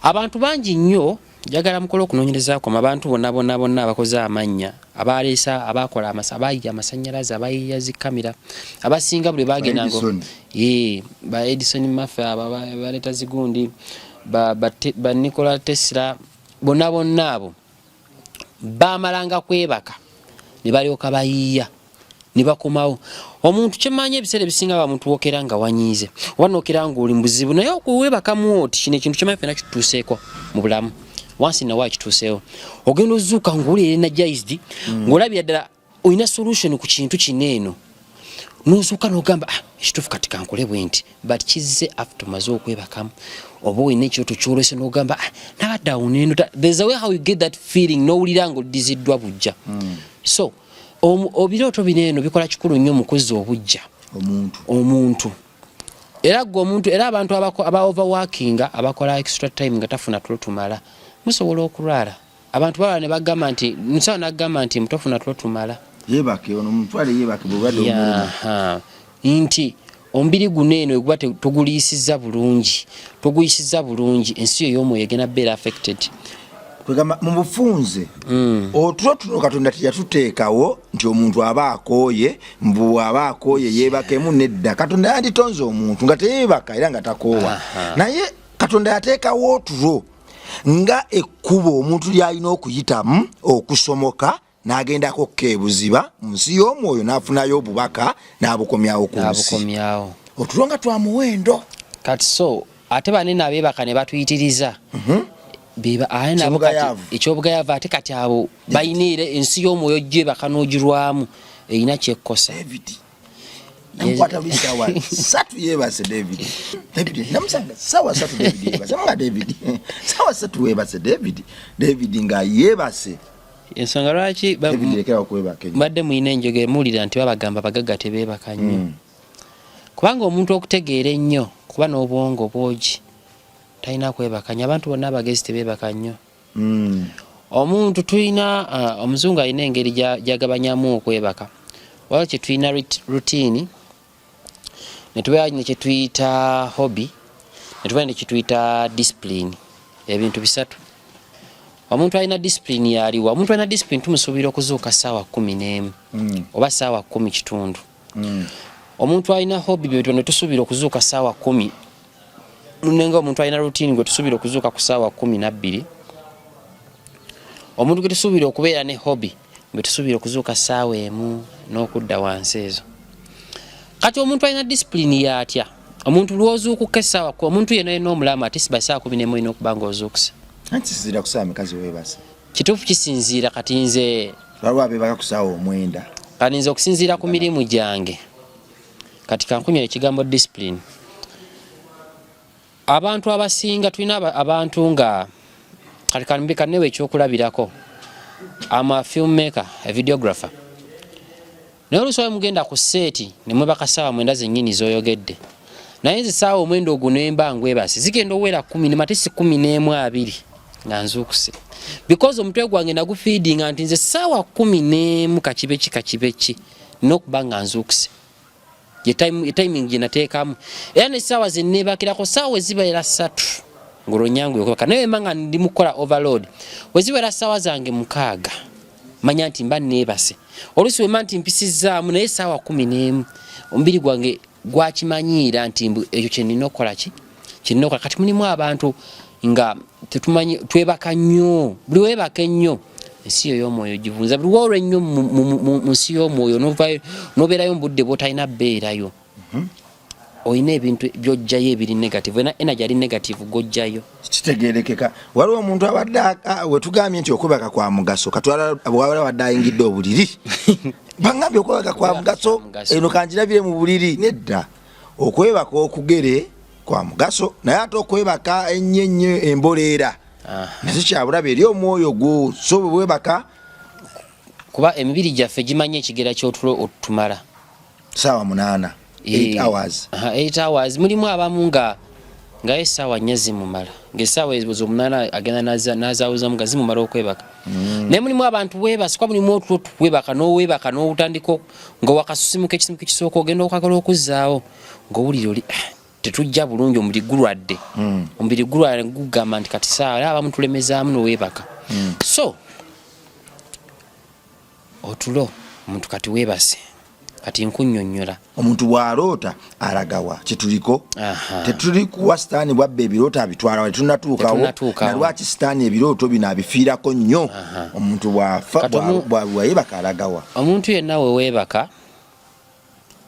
Abantu bangi nnyo, njagala mukole okunoonyereza kwammwe, abantu bonna bonna bonna abakoze amannya, abaleesa, abakola abayiiya amasannyalaze, abayiiya zi kamera, abasinga buli bagenda ngo Edison. Yee, ba Edison Murphy abo baleeta zigundi, ba Nikola Tesla, bonna bonna abo baamalanga kwebaka ne balyoka bayiiya ne bakomawo. Omuntu kyemmanyi ebiseera ebisinga bamutuwokera nga wanyiize oba nokera ng'oli mu buzibu, naye okuwebakamu oti, kino ekintu kyemmanyi ffenna kitutuuseeko mu bulamu, once in a while kituuseewo, ogenda ozuuka ng'oli energized, ng'olabira ddala olina solution ku kintu kino eno, n'ozuuka n'ogamba, ah, ekituufu kati kankole bwe nti, but kizze after omaze okwebakamu, oba olina ekirooto kyolese n'ogamba, ah, nabadde awo nendota. There's a way how you get that feeling, n'owulira ng'oddiziddwa bujja. So ebirooto bino eno bikola kikulu nnyo mu kuzza obujja omuntu. Omuntu. Era gwe omuntu, era abantu aba overworkinga, abakola extra time nga tafuna tulo tumala, musobola okulwala. Abantu balwala ne bagamba nti musawo n'agamba nti mutofuna tulo tumala. Yeebake ono mutwale, yeebake bw'obadde omuluma. Yaha. Nti omubiri guno eno eguba toguliisizza bulungi, toguyisizza bulungi, ensi yo ey'omwoyo egenda beera affected. Kwegamba mu bufunze, otulo tuno Katonda teyatuteekawo nti omuntu aba akooye, mbu aba akooye yeebakemu. Nedda, Katonda yanditonze omuntu nga teyeebaka era nga takoowa. Naye Katonda yateekawo otulo nga ekkubo omuntu ly'alina okuyitamu okusomoka n'agendako keebuziba mu nsi y'omwoyo, n'afunayo obubaka n'abukomyawo ku nsi. N'abukomyawo. Otulo nga twa muwendo. Kati so ate banene abeebaka ne batuyitiriza, Beba, ate nabo kati Ekyobugayavu. Ekyobugayavu. Ate kati abo balina era ensi y'omwoyo gyebaka n'ogirwamu erina kyekkosa. David namukwata luli 3:00 yeebase. David, David namusanga 3:00, David yeebase. Nga David 3:00 weebase, David, David nga yeebase. Ensonga lwaki David lekerawo kwebaka ennyo. Mbadde mulina enjogera, muwulira nti babagamba abagagga tebeebaka nnyo, kubanga omuntu okutegeera ennyo kuba n'obwongo bwogi. Talina kwebaka nnyo. Abantu bonna abagezi tebeebaka nnyo. Omuntu tulina omuzungu alina engeri gyagabanyamu okwebaka. Waliwo kye tulina routine, ne tubeera ne kye tuyita hobby, ne tubeera ne kye tuyita discipline. Ebintu bisatu. Omuntu alina discipline yaliwa? Omuntu alina discipline tumusuubira okuzuuka ssaawa 11 oba ssaawa 10:15. Omuntu alina hobby bye ne tusuubira okuzuuka ssaawa 10, nenga omuntu alina routine gwe tusuubira okuzuuka ku ssaawa 12. Omuntu gwe tusuubira okubeera ne hobby bwe tusuubira okuzuuka ssaawa 1 n'okudda wansi ezo. Kati omuntu alina discipline yaatya? Omuntu lw'ozuukuka essaawa, omuntu yenna yenna omulamu ate siba ssaawa 11 olina okuba ng'ozuukuse. Anti kisinziira ku ssaawa meka zeweebase. Kituufu, kisinziira. Kati nze Waliwo abeebaka ku ssaawa 9. Kati nze okusinziira ku mirimu gyange, kati kankunywa ekigambo discipline. Abantu abasinga tulina abantu nga kati kanbi kanewe ekyokulabirako, am a filmmaker, a videographer, naye oluusi wali mugenda ku set ne mwebaka ssaawa 9 zennyini z'oyogedde, naye nze ssaawa 9 ogwo nemba ngwebase, zigenda owera 10 nematisi 11:20 nga nzuukuse, because omutwe gwange nagufiidinga nti nze ssaawa 11 kakibe ki kakibe ki n'okuba nga nzuukuse. Ye timing gye nateekamu, era n'essaawa ze neebakirako, ssaawa we zibeera 3 ng'olwo nyangu okwebaka, naye mba nga ndi mu kukola overload, we zibeera ssaawa zange 6 manya nti mba neebase. Oluusi wemba nti mpisizzaamu, naye essaawa 11 omubiri gwange gwakimanyiira nti mbu ekyo kye nnina okukola ki kyenina okukola. Kati mulimu abantu nga tetumanyi twebaka nnyo. Buli weebaka ennyo, ensi yo y'omwoyo givunza. Buli woolwa ennyo mu nsi y'omwoyo, n'obeerayo mu budde bw'otalina bbeerayo, olina ebintu by'ojjayo ebiri negative, olina energy ali negative gw'ojjayo. Kitegerekeka. Waliwo omuntu abadde wetugambye nti okwebaka kwa mugaso, katwala wabala abadde ayingidde obuliri, bangambye okwebaka kwa mugaso, eno kanjirabire mu buliri. Nedda, okwebaka okugere kwa mugaso, naye ate okwebaka ennyo ennyo emboleera nakyo kyabulabe eri omwoyo gwo. So bwe bwebaka Kuba emibiri gyaffe gimanyi ekigera ky'otulo otutumala. Saawa 8, 8 hours. 8 hours. Mulimu abamu nga essaawa 4 zimumala, ng'essaawa ezo 8 agenda n'azaawuzamu nga zimumala okwebaka. Naye mulimu abantu weebase, kuba mulimu otulo tuwebaka n'oweebaka n'otandika nga wakasusimuka ekisimuko ekisooka, ogenda okwagala okuzzaawo ng'owulira oli tetujja bulungi, omubiri gulwadde. Omubiri gulwadde gugamba nti kati saawa, era abamu tulemezaamu n'oweebaka. So otulo omuntu kati weebase, kati nkunnyonnyola. Omuntu bw'aloota alagawa? Kyetuliko tetuli kuwa sitaani bwabba ebirooto abitwala, tetunatuukawo. Tetunnatuukawo. Na lwaki sitaani ebirooto bino abifiirako nnyo? Omuntu bw'afa Kati bwayebaka alagawa? Omuntu yenna we weebaka,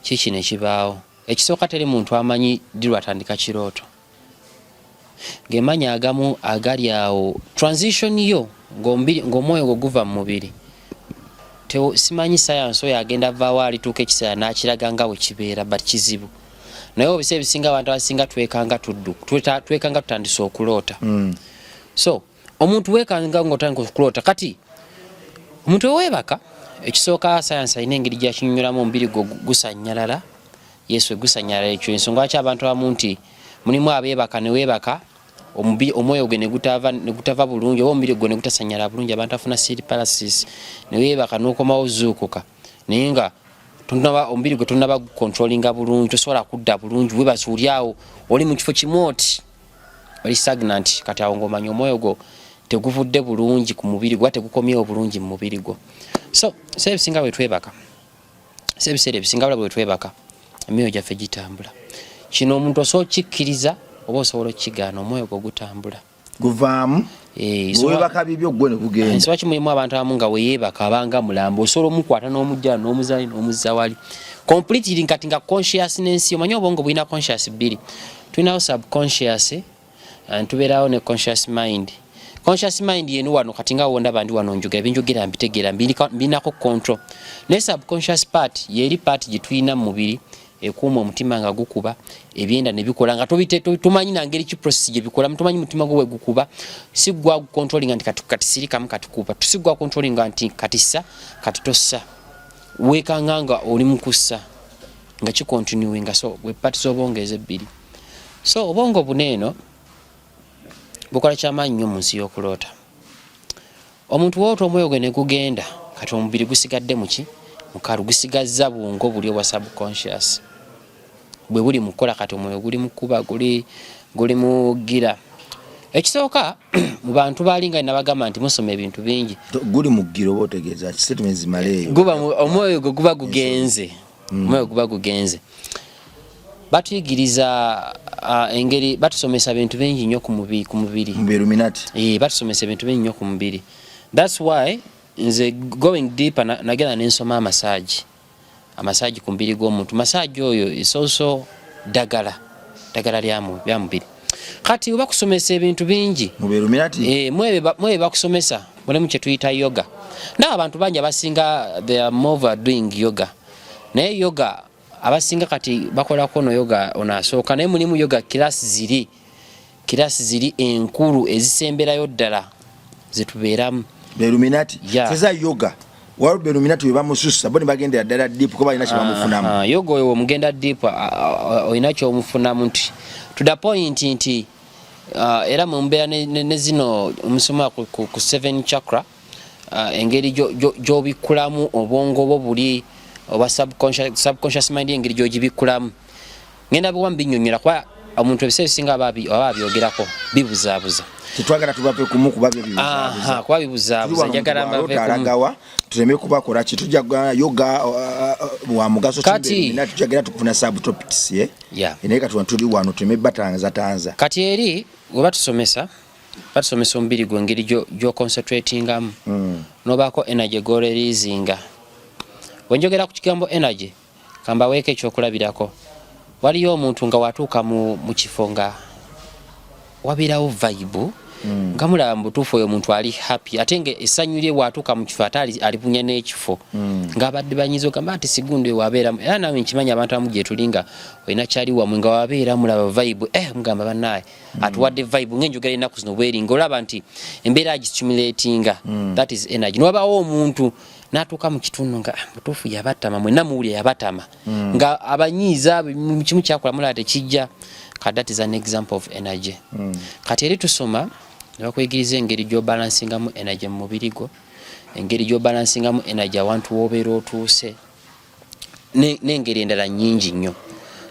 kiki ne kibaawo? Ekisooka, teri muntu amanyi ddi lwatandika kirooto, ng'emanya agamu agali awo transition yo ng'omwoyo gwo guva mu mubiri. Simanyi sayansi oyo agenda vaawo alituuka ekiseera n'akiraga nga bwe kibeera, but kizibu. Naye ebiseera ebisinga abantu abasinga twekanga tuddu twekanga tutandise okuloota. So omuntu weekanga ng'otandika okuloota. Kati omuntu weweebaka, ekisooka sayansi alina engeri gyakinyonyolamu, omubiri gwo gusanyalala. Yesu egusanyalala. Ekyo ensonga lwaki abantu abamu nti mulimu abeebaka ne weebaka omwoyo gwe ne gutava bulungi oba omubiri gwe ne gutasanyalala bulungi. Abantu afuna sleep paralysis, ne weebaka n'okomawo zuukuka, naye nga omubiri gwe tonaba controllinga bulungi, tosobola kudda bulungi. Weebase oli awo, oli mu kifo kimu oti oli stagnant. Kati awo ng'omanya omwoyo gwo teguvudde bulungi ku mubiri gwo, tegukomyewo bulungi mu mubiri gwo. So ebiseera ebisinga bwe twebaka, so ebiseera ebisinga bula bwe twebaka, emyoyo gyaffe gitambula. Kino omuntu osobola okikkiriza oba osobola okukigaana, omwoyo gwo gutambula. Guvaamu. Webaka bibyo gwe ne gugenda. Ensonga ki mulimu abantu abamu nga weyeebaka abanga mulambo, osobola omukwata n'omujja n'omuzaali n'omuzza wali completely. Kati nga consciousness, omanyi obwongo bulina conscious bbiri, tulinawo subconscious and tubeerawo ne conscious mind. Conscious mind yenu wano, kati nga wondaba ndi wano njogera, binjogera mbitegeera, mbinako control, naye subconscious part yeri part gye tulina mu mubiri ekuuma omutima nga gukuba, ebyenda ne bikola nga tumanyi na ngeri ki process gye bikolamu. Tumanyi mutima gwo bwe gukuba, si gwa controlling nti kati sirikamu, kati kuba, si gwa controlling nti kati ssa, kati tossa. Weekanga nga oli mu kussa nga kicontinuinga. So bwe part z'obwongo ezebbiri. So obwongo buno eno Bukola kyamaanyi nnyo mu nsi y'okuloota. Omuntu woota omwoyo gwe ne gugenda, kati omubiri gusigadde muki? Mukalu, gusigazza bwongo buli obwa subconscious bwe buli mu kukola. Kati omwoyo guli mu kuba guli guli mu gira. Ekisooka mu bantu baali nga nabagamba nti musoma ebintu bingi. Guli mu gira oba otegeeza statements zimaleeyo. Guba omwoyo gwe guba gugenze. Omwoyo guba gugenze. Batuyigiriza engeri, batusomesa bintu bingi nnyo ku mubiri, ku mubiri. Mu Illuminati. Batusomesa ebintu bingi nnyo ku mubiri. That's why nze going deeper nagenda nensoma amasaagi, amasaagi ku mubiri gw'omuntu. Masaagi oyo is also ddagala, ddagala lya mubiri. Kati oba kusomesa ebintu bingi mu Illuminati. Mwebyo bakusomesa mulimu kye tuyita yoga. Ndaba abantu bangi abasinga they are more over doing yoga, naye yoga abasinga kati bakolako no yoga ono asooka, naye mulimu yoga class, ziri class ziri enkulu ezisemberayo ddala zetubeeramu. Illuminati. Seza yoga waliwo Illuminati we bamususa bo ne bagendera ddala deep ko balina kye bamufunamu. Yoga oyo omugenda deep, olina kyomufunamu nti to the point nti era mumbeera ne zino omusoma ku seven chakra, engeri gy'obikkulamu obwongo bwo buli oba subconscious mind, engeri gy'ogibikkulamu. Ngenda biwa mbinnyonnyola kuba omuntu ebiseera ebisinga aba abyogerako bibuzaabuza. Tetwagala tubave kumu kuba byo bibuzaabuza. Kuba bibuzaabuza, njagala mbave kumu. Alagawa tuleme kubakola ki, tujja yoga wa mugaso. Tujja gera tukufuna subtopics ye. Naye kati tuli wano tuleme batanza tanza. Kati eri we batusomesa, batusomesa omubiri gwe engeri gy'oconcentratingamu n'obaako energy g'oreleasinga. Bwe njogera ku kigambo energy, kambaweeko ekyokulabirako. Waliyo omuntu nga watuuka mu kifo nga wabeerawo vibe, nga mulaba mu butuufu oyo omuntu ali happy, ate nga essanyu lye bw'atuuka mu kifo ate alibunya n'ekifo, ng'abadde banyiza ogamba nti sigundi oyo wabeeramu. Era naawe nkimanyi abantu abamu gye tuli nga olina kyali wamwe nga wabeera mulaba vibe, mugamba bannaaye atuwadde vibe ng'enjogera ennaku zino bweri, ng'olaba nti embeera agistimulatinga. That is energy. Niwabaawo omuntu n'atuuka mu kitundu nga butuufu yabatama, mwenna muwulira yabatama, nga abanyiiza mu kimu kyakola mulaba tekijja. Kati that is an example of energy. Kati eri tusoma ne bakuyigiriza engeri gy'obalansingamu energy mu mubiri gwo, engeri gy'obalansingamu energy awantu w'obeera otuuse, n'engeri endala nnyingi nnyo.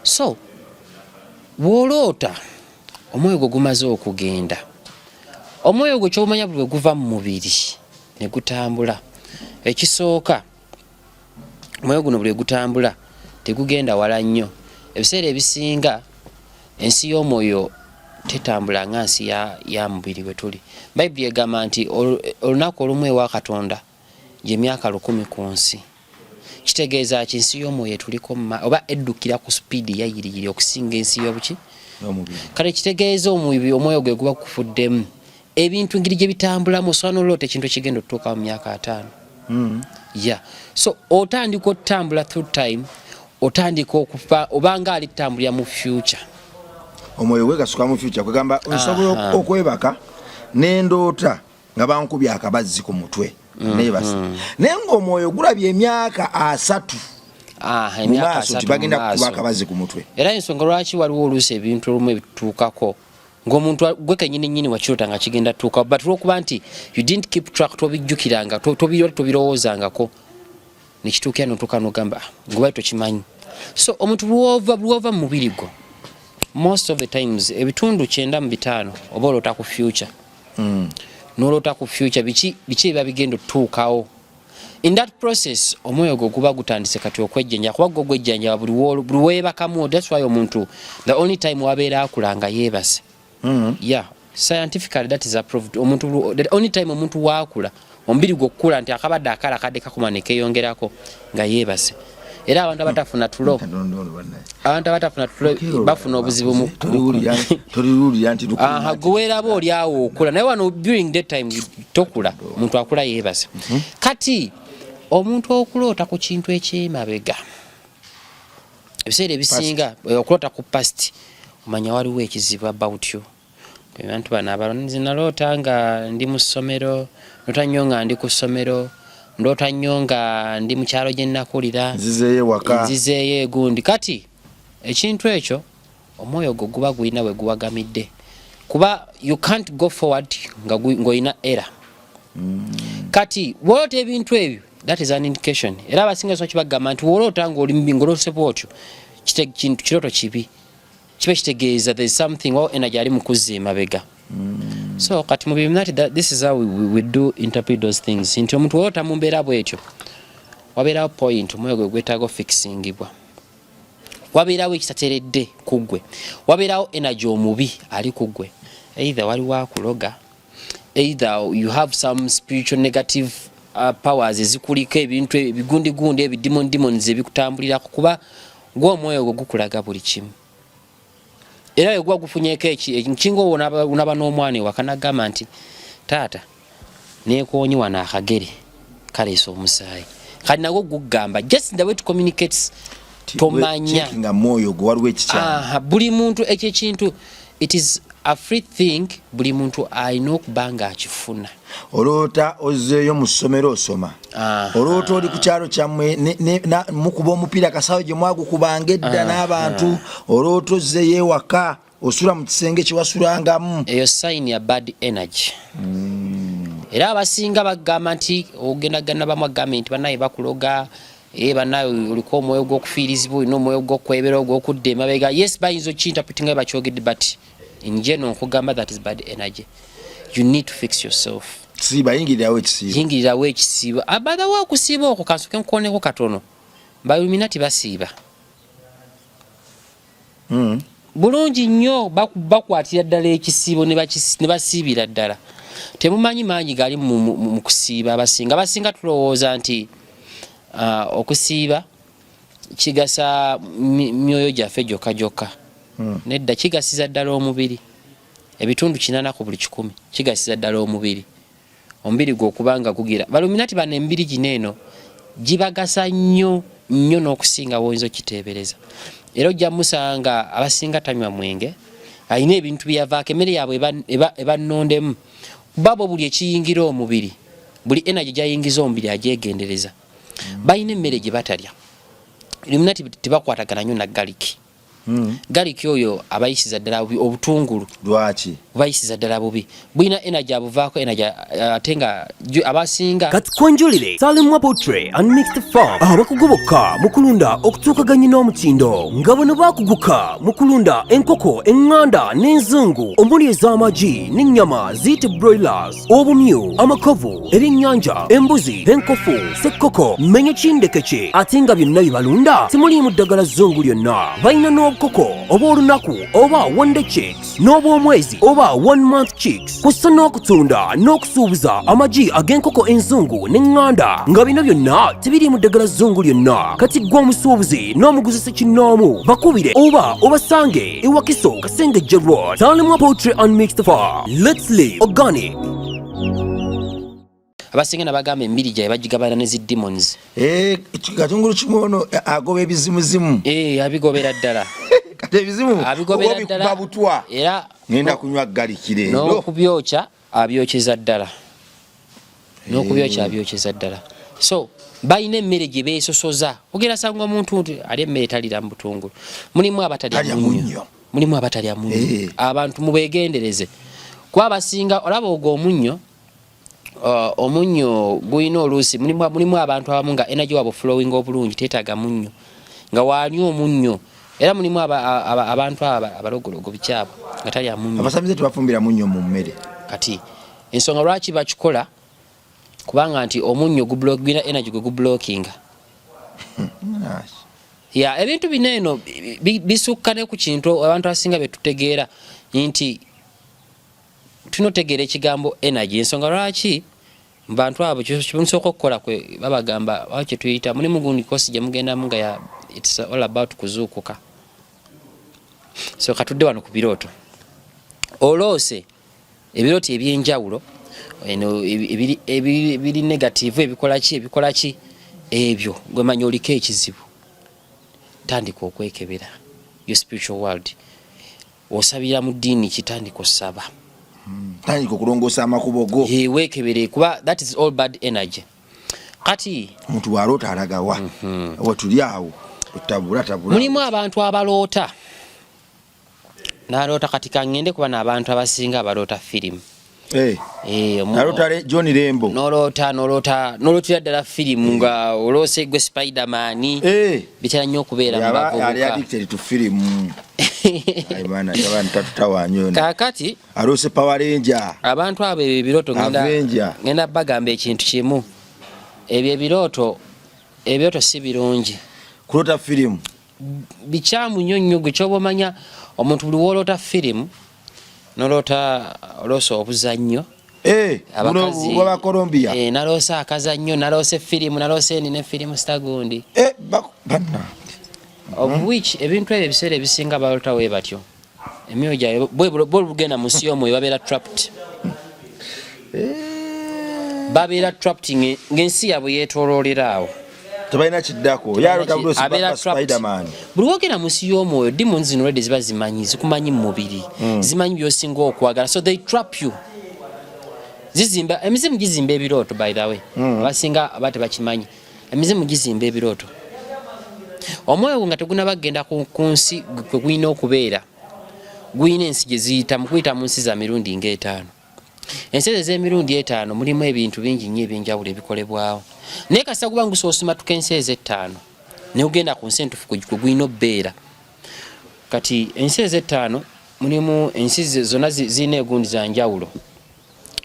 So bw'oloota omwoyo gwo gumaze okugenda, omwoyo gwo kyomanya buli bwe guva mu mubiri ne gutambula, ekisooka omwoyo guno buli gutambula tegugenda wala nnyo. Ebiseera ebisinga ensi y'omwoyo tetambula nga nsi ya mubiri bwe tuli. Bayibuli egamba nti olunaku olumu ewa Katonda gyemyaka 1000 ku nsi. Kitegeeza ki? Nsi y'omwoyo etuliko oba eddukira ku sipiidi yayiriyiri okusinga ensi y'obuki. Kale kitegeeza omwoyo gwe guba gukufuddemu ebintu engeri gye bitambulamu, osobola noloota ekintu ekigenda okutuuka mu myaka 50. Yeah, so otandika otambula through time, otandika okufa obanga ali tutambulira mu future. Omwoyo gwegasuka mu future, kwegamba nsobola okwebaka nendoota nga bankubye akabazzi ku mutwe nebasa, naye ngaomwoyo gulabye emyaka 30 mu emyaka maaso nti 30 bagenda mu kukuba maaso. Akabazzi ku mutwe. Era ensonga lwaki waliwo oluusi ebintu olumu ebitutuukako ng'omuntu gwe kenyini nyini wakirota nga kigenda tuukawo, but lwokuba nti you didn't keep track, tobijjukiranga, tobirowoozangako, nekituukira notuuka nogamba, "Ah, ngobali tokimanyi." So omuntu lwova mu mubiri gwo, most of the times ebitundu 95 oba oloota ku future. Noloota ku future biki biki ebiba bigenda otutuukawo. In that process omwoyo gwo guba gutandise kati okwejjanja, kuba gwo gwejjanjaba buli weebakamu. That's why omuntu the only time wabeera akula nga yeebase. Yeah, scientifically that is approved. Omuntu the only time omuntu waakula, omubiri gwe okukula nti akabadde akala kadde kakoma ne keeyongerako nga yeebase. Era abantu abatafuna tulo, abantu abatafuna tulo bafuna obuzibu mu Toliwulira nti Aha, gwe weeraba oli awo okula, naye wano during that time tokula. Omuntu akula yeebase. Kati omuntu okuloota ku kintu ekyemabega, ebiseera ebisinga okuloota ku past, omanya waliwo ekizibu about you. Abantu bano abalala, nze naloota nga ndi mu ssomero, ndoota nnyo nga ndi ku ssomero, ndoota nnyo nga ndi mu kyalo gye nakulira. Nzizeeyo ewaka. Nzizeeyo egundi. Kati ekintu ekyo omwoyo gwo guba gulina we guwagamidde. Kuba you can't go forward nga ng'olina error. Kati woloota ebintu ebyo, that is an indication. Era abasinga so kibagamba nti woloota ng'oli mubi, ng'oloose bwotyo, kintu kirooto kibi, kiba kitegeeza there is something or energy ali mu kuzza emabega. So kati mu Illuminati, this is how we do interpret those things, nti omuntu woloota mu mbeera bwetyo, wabeerawo point omwoyo gwe gwetaaga ofixingibwa, wabeerawo ekitateredde ku ggwe, wabeerawo energy omubi ali ku ggwe, either waliwo akuloga, either you have some spiritual negative powers ezikuliko ebintu ebigundigundi, ebidemon demons ebikutambulirako, kuba gwe omwoyo gwo gukulaga buli kimu. Era bwe guba gufunyeko nkinga obwo onaba n'omwana ewaka nagamba nti, "Taata, nekoonye wano akagere kaleesa omusaayi." Kati nagwo gugamba, just the way it communicates, tomanya. Nga mwoyo gwe waliwo ekikyamu. Aha, buli muntu ekyo ekintu, it is a free thing, buli muntu alina okuba nga akifuna. Oloota ozzeeyo mu ssomero osoma. Oloota oli ku kyalo kyammwe mukuba omupiira kasawo gye mwagukubanga edda n'abantu. Oloota ozzeeyo ewaka, osula mu kisenge kyewasulangamu. Eyo sign ya bad energy. Era abasinga bagamba nti ogendagana bamu agambye nti banaye bakuloga, banaye oliko omwoyo gw'okufiirizibwa, olina omwoyo gw'okwebera, ogw'okudda emabega. Yes, bayinza okinterpretinga bakyogedde, but in general nkugamba that is bad energy. You need to fix yourself. Siba, yingirirawo ekisiibo. Yingirirawo ekisiibo. Abadawo okusiiba okwo, kansoke nkukoneko katono. Ba Illuminati basiiba bulungi nnyo, bakwatira ddala ekisiibo ne basiibira ddala. Temumanyi maanyi gali mu kusiiba. Abasinga tulowooza nti okusiiba kigasa myoyo gyaffe gyokka gyokka. Nedda, kigasiza ddala omubiri. Ebitundu 80 ku buli 100 kigasiza ddala omubiri, omubiri gwe okubanga gugira. Ba Illuminati bano emibiri gino eno gibagasa nnyo nnyo n'okusinga woyinza okiteebereza. Era ojja musanga abasinga tanywa mwenge, alina ebintu byeyavaako, emmere yaabwe eba nnondemu, kuba bo buli ekiyingira omubiri, buli energy gyayingiza omubiri agyegendereza. Balina emmere gye batalya. Illuminati tebakwatagana nnyo na garlic. Garlic oyo abayisiza ddala bubi, obutungulu. Lwaki? Bubayisiza ddala bubi, bulina energy, abuvaako energy, ate nga abasinga Kati kwenjulire Salimwa Poultry and Mixed Farm, abakugu bokka mu kulunda okutuukaganye n'omutindo, nga bano bakuguka mu kulunda enkoko eŋŋanda n'enzungu, omuli ez'amagi n'ennyama ziyite broilers, obumyu, amakovu, ebyennyanja, embuzi, enkofu, sekkoko, menyo kindekeke, ate nga byonna bye balunda temuliimu ddagala zzungu lyonna. Balina n'obukoko obw'olunaku oba one day chicks n'obw'omwezi oba one month chicks, kw'ossa n'okutunda n'okusuubuza amagi ag'enkoko enzungu n'eŋŋanda, nga bino byonna tebiriimu ddagala zzungu lyonna. Kati ggwe omusuubuzi n'omuguzi ssekinnoomu, bakubire oba obasange e Wakiso, Kasengejje Road. Salimwa Poultry and Mixed Farm, let's live organic. Abasinga nabagamba emibiri gyabwe bagigabana ne zi demons. Eh, katungulu kimu ono agoba ebizimuzimu. Eh, abigobera ddala. Kati ebizimu abigobera oba ddala. bikuba butwa. Era ngenda kunywa garlic leero. N'okubyokya abyokeza ddala, n'okubyokya abyokeza ddala. So balina emmere gye beesosoza. Ogenda sanga omuntu nti alya emmere talira mu butungulu, mulimu abatalya Talya munnyo. Munnyo. Mulimu abatalya munnyo. Abantu mubeegendereze, kuba abasinga olaba ogwo omunnyo, omunnyo gulina oluusi mulimu abantu abamu nga energy wabwe flowing obulungi teetaaga munnyo, nga wanywa omunnyo. Era mulimu abantu aba abalogologo bikyabo nga talya munnyo. Abasamize tebafumbira munnyo mu mmere. Kati ensonga lwaki bakikola, kubanga nti omunnyo gulina energy gwe gublockinga. Ya, ebintu bino eno bisukka ne ku kintu abantu abasinga betutegeera nti tulina otegeera ekigambo energy. Ensonga lwaki mu bantu abo kyemusooka okukola kwe babagamba awo kyetuyita mulimu gundi kosi gye mugendamu nga ya it's all about kuzuukuka. So katudde wano ku birooto. Oloose ebirooto ebyenjawulo eno ebiri negative, ebikola ki, ebikola ki, ebyo gwemanya oliko ekizibu. Tandika okwekebera your spiritual world. Osabira mu ddiini, kitandika osaba. Tandika okulongoosa amakubo go. Weekebere, kuba that is all bad energy. Kati omuntu bw'aloota alagawa? Wetuli awo otabula tabula. Mulimu abantu abaloota. Naloota kati kangende kuba n'abantu abasinga abaloota firimu. Eh. Eh, Naloota John Rembo. Noloota noloota nolootera ddala firimu nga oloose gwe Spiderman. Eh. Bitera nnyo okubeera mu bavubuka. Ali addicted to firimu. Ayi bana abantu tatutawaanya ono. Kaakati aloose Power Ranger. Abantu abo ebyo ebirooto ngenda bagamba ekintu kimu. Ebyo ebirooto si birungi. Kuloota firimu. Bikyamu nnyo nnyo gwe kyoba omanya omuntu buli w'oloota firimu noloota oloosa obuzannyo. Eh, abakazi bwa Colombia. Eh, naloosa akazannyo, naloosa firimu, naloosa eni ne firimu sitagundi. Eh, banna. Of which ebintu ebyo ebiseera ebisinga baloota we batyo. Emyoyo gyabwe bwe bugenda mu nsi y'omwoyo babeera trapped. Babeera trapped ng'ensi yaabwe yeetooloolera awo. Tebalina kiddako. Yaloota bulosi ba Spiderman. Buli wogenda mu nsi y'omwoyo demons zino already ziba zimanyi, zikumanyi mu mubiri. Zimanyi by'osinga okwagala. So they trap you. Zizimba, emizimu gizimba ebirooto by the way. Abasinga aba tebakimanyi. Emizimu gizimba ebirooto. Omwoyo gwo nga tegunaba kugenda ku nsi kwe gulina okubeera. Gulina ensi gye ziyita, mu kuyita mu nsi za mirundi ng'etaano. Ensi ezo ez'emirundi etaano mulimu ebintu bingi nnyo ebyenjawulo ebikolebwawo. Naye kasita guba ngusobola osimatuka ensi ezo ettaano, ne ugenda ku nsi entuufu kwe gulina okubeera. Kati ensi ezo ettaano mulimu ensi zonna zirina egundi za njawulo.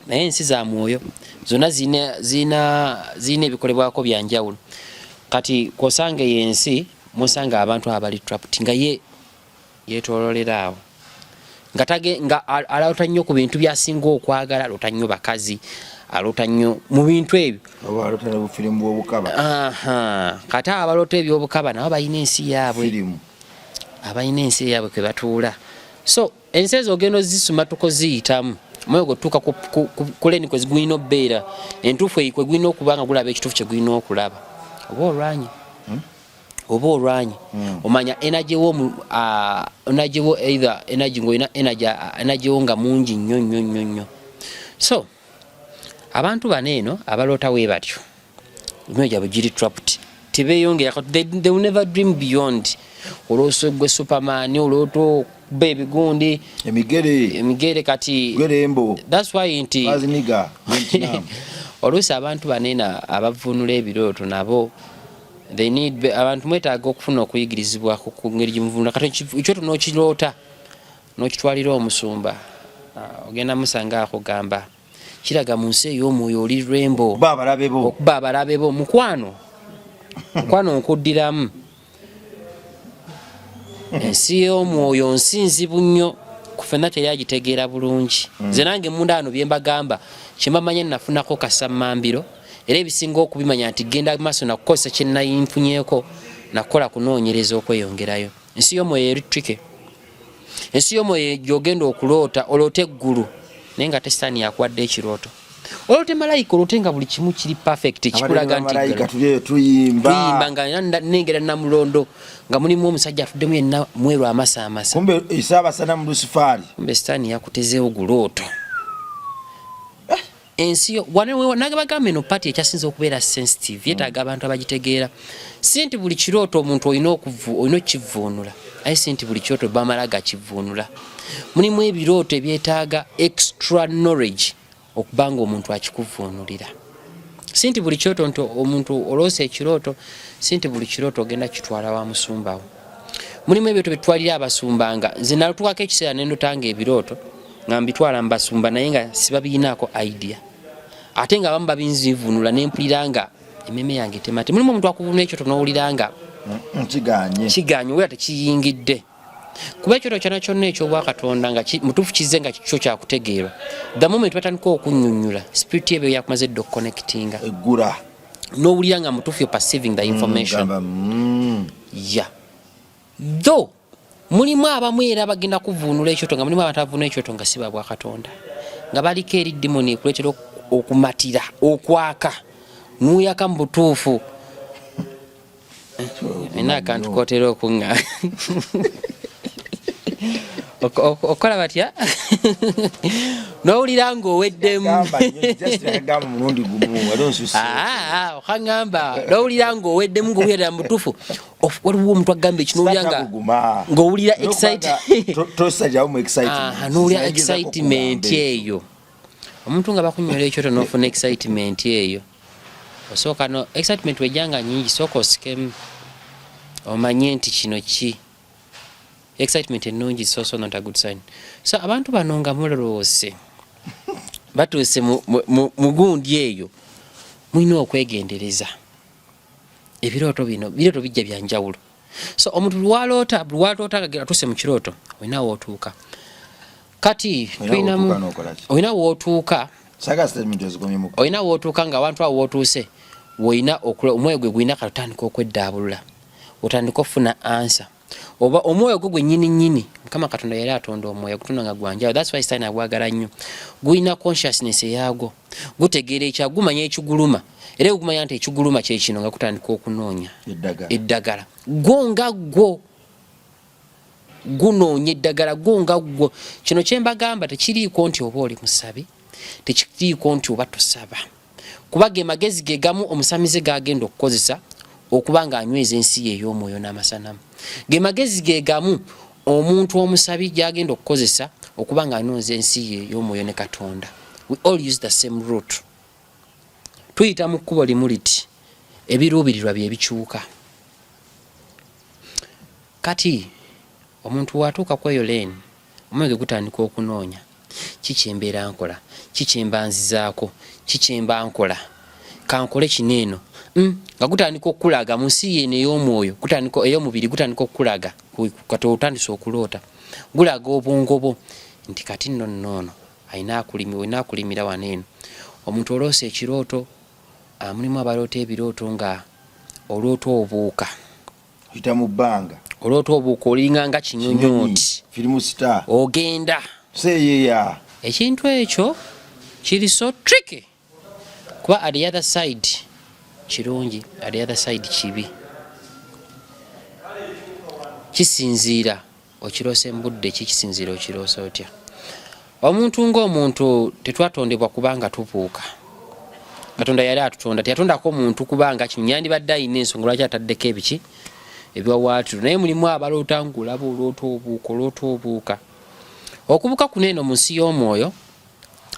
Naye ensi za mwoyo zonna zirina ebikolebwako bya njawulo. Kati kw'osanga eyo ensi mw'osanga abantu abali trapped nga ye yeetooloolera awo. Nga tage, nga aloota nnyo ku bintu by'asinga okwagala, aloota nnyo bakazi, aloota nnyo mu bintu ebyo. Oba aloota ne bufirimu bw'obukaba. Aha, kati abo abaloota eby'obukaba nabo balina ensi yaabwe. Firimu. Abalina ensi yaabwe kwe batuula. So ensi ezo ogenda ozisumatuka oziyitamu. Omwoyo gwe tutuuka ku lane kwe gulina okubeera. Entuufu eyo kwe gulina okuba nga gulaba ekituufu kye gulina okulaba. Oba olwanye. Oba olwanye. Omanya energy wo energy wo either energy ng'olina energy wo nga mungi nnyo nnyo nnyo nnyo. So abantu bano eno abaloota we batyo emyoyo gyabwe giri trapped. Tebeeyongera, they will never dream beyond. Oloosa gwe Superman, oloota okuba ebigundi. Emigere. Emigere kati. Gerembo. That's why nti Baziniga, Vietnam. Oluusi abantu bano eno abavvuunula ebirooto nabo they need abantu mwetaaga okufuna okuyigirizibwa ku ngeri gye muvvuunula. Kati ekyoto n'okiroota n'okitwalira omusumba, ogenda musanga akugamba kiraga mu nsi ey'omwoyo oli Rembo. Okuba abalabe bo. Okuba abalabe bo. Mukwano. Mukwano nkuddiramu. Ensi y'omwoyo nsi nzibu nnyo, ku ffenna teri agitegeera bulungi. Nze nange munda wano bye mbagamba, kye mbamanya nafunako kasammambiro, era ebisinga okubimanya nti genda maaso na kukozesa kye nayinfunyeeko nakukola kunoonyereza okweyongerayo. Ensi y'omwoyo eri tricky. Ensi y'omwoyo gy'ogenda okuloota, oloota eggulu, naye nga ate Sitaani yakuwadde ekirooto. Oloote malayika, oloote nga buli kimu kiri perfect, kikulaga nti malayika tuli eyo tuyimba. Tuyimba nga nnengera Namulondo, nga mulimu omusajja atuddemu yenna mweru amasaamasa. Kumbe Ssaabasana mu Lusifaali. Kumbe Sitaani yakutezeewo gulooto. Ensi yo, wano nange bagamba eno party ekyasinze okubeera sensitive, yeetaaga abantu abagitegeera. Si nti buli kirooto omuntu olina okukivvuunula, aye si nti buli kirooto bamala gakivvuunula. Mulimu ebirooto ebyetaaga extra knowledge okuba nga omuntu akikuvvuunulira. Si nti buli kirooto nti omuntu oloosa ekirooto, si nti buli kirooto ogenda kukitwala wa musumba wo. Mulimu ebirooto bye tutwalira abasumba nga nze natuukako ekiseera ne ndotanga ebirooto nga mbitwala mu basumba naye nga sibabiyinaako idea. Ate nga abamu babinzivuunula ne mpulira nga emmeeme yange temate. Mulimu omuntu akuvuunula ekyoto n'owulira nga Kigaanye. Kigaanye, owulira tekiyingidde. Kuba ekyoto kyonna kyonna eky'obwakatonda nga mutuufu kizze nga kyo kyakutegeerwa. The moment batandika okunnyonnyola, spirit ebyo yakumaze dda okuconnectinga. Eggula. N'owulira nga mutuufu you're perceiving the information. Gamba, Yeah. Though mulimu abamu era bagenda kuvuunula ekyoto nga mulimu abantu abavuunula ekyoto nga si ba bwakatonda. Nga baliko eri demon ekuleetera okumatira, okwaka, n'oyaka mu butuufu. Nina akantu k'otera okuŋŋa. Okola batya? Nowulira ng'oweddemu. Gamba nnyo, just nagamba mulundi gumu, wali onsusse. Ah, okaŋŋamba nowulira ng'oweddemu, ng'owulira mutuufu. Waliwo omuntu agamba ekyo, nowulira nga Guma. ng'owulira Tosajjawo mu excitement. Aha, nowulira Sinagezako excitement kugamba eyo. Omuntu nga bakunyola ekyoto nofuna excitement eyo, osooka no excitement wejjanga nyingi, sooka osikemu omanye nti kino ki excitement ennungi is also not a good sign. So abantu bano nga muloloose batuuse mu gundi eyo, mulina okwegendereza ebirooto bino. Birooto bijja byanjawulo. So omuntu lwaloota, lwaloota nga atuuse mu kirooto, olina wootuuka kati Olina tulinamu w'otuuka n'okola ki? Olina wootuuka. Saga statement ozikomye mu Olina wootuuka nga awantu awo wootuuse woyina omwoyo gwe gulina kati otandika okweddaabulula, otandika okufuna answer oba omwoyo gwo gwe nnyini nnyini. Mukama Katonda yali atonda omwoyo, gutonda nga gwanjawulo. That's why Sitaani agwagala nnyo. Gulina consciousness eyaagwo, gutegeera ekya, gumanya ekiguluma, era gumanya nti ekiguluma kyekino, nga gutandika okunoonya eddagala. Eddagala gwo nga gwo gunoonya eddagala gwo nga gwo. Kino kyembagamba tekiriiko nti oba oli musabi, tekiriiko nti oba tosaba, kuba ge magezi ge gamu omusamize gagenda okukozesa okuba ng'anyweza ensi ye ey'omwoyo n'amasanamu. Ge magezi ge gamu omuntu omusabi gyagenda okukozesa okuba ng'anyweza ensi ye ey'omwoyo ne Katonda. We all use the same route, tuyita mu kkubo limu liti, ebiruubirirwa bye bikyuka. Kati omuntu watuuka ku eyo lane, omwoyo gwe gutandika okunoonya kikyembeera nkola, kikyemba nzizaako, kikyemba nkola, kankole kino eno. Nga gutandika okukulaga mu nsi yeno ey'omwoyo, gutandika ey'omubiri, gutandika okukulaga. Kati otandise okuloota, gulaga obwongo bwo nti kati nno nnoono alina akulimi, olina akulimira wano eno. Omuntu oloosa ekirooto, mulimu abaloota ebirooto nga oloota obuuka. Oyita mu bbanga. Oloota obuuka, olinga nga kinyonyooti. Film star. Ogenda. Seeyeya. Ekintu ekyo kiri so tricky, kuba at the other side kirungi, at the other side kibi. Kisinziira okiroose mu budde ki, kisinziira okiroose otya. Omuntu ng'omuntu tetwatondebwa kubanga tubuuka. Katonda yali atutonda, teyatondako omuntu kubanga kino. Yandibadde ayina ensonga lwaki ataddeko ebiki ebiwawaatiro. Naye mulimu abaloota ng'olaba oloota obuuka, oloota obuuka. Okubuuka kuno eno mu nsi y'omwoyo,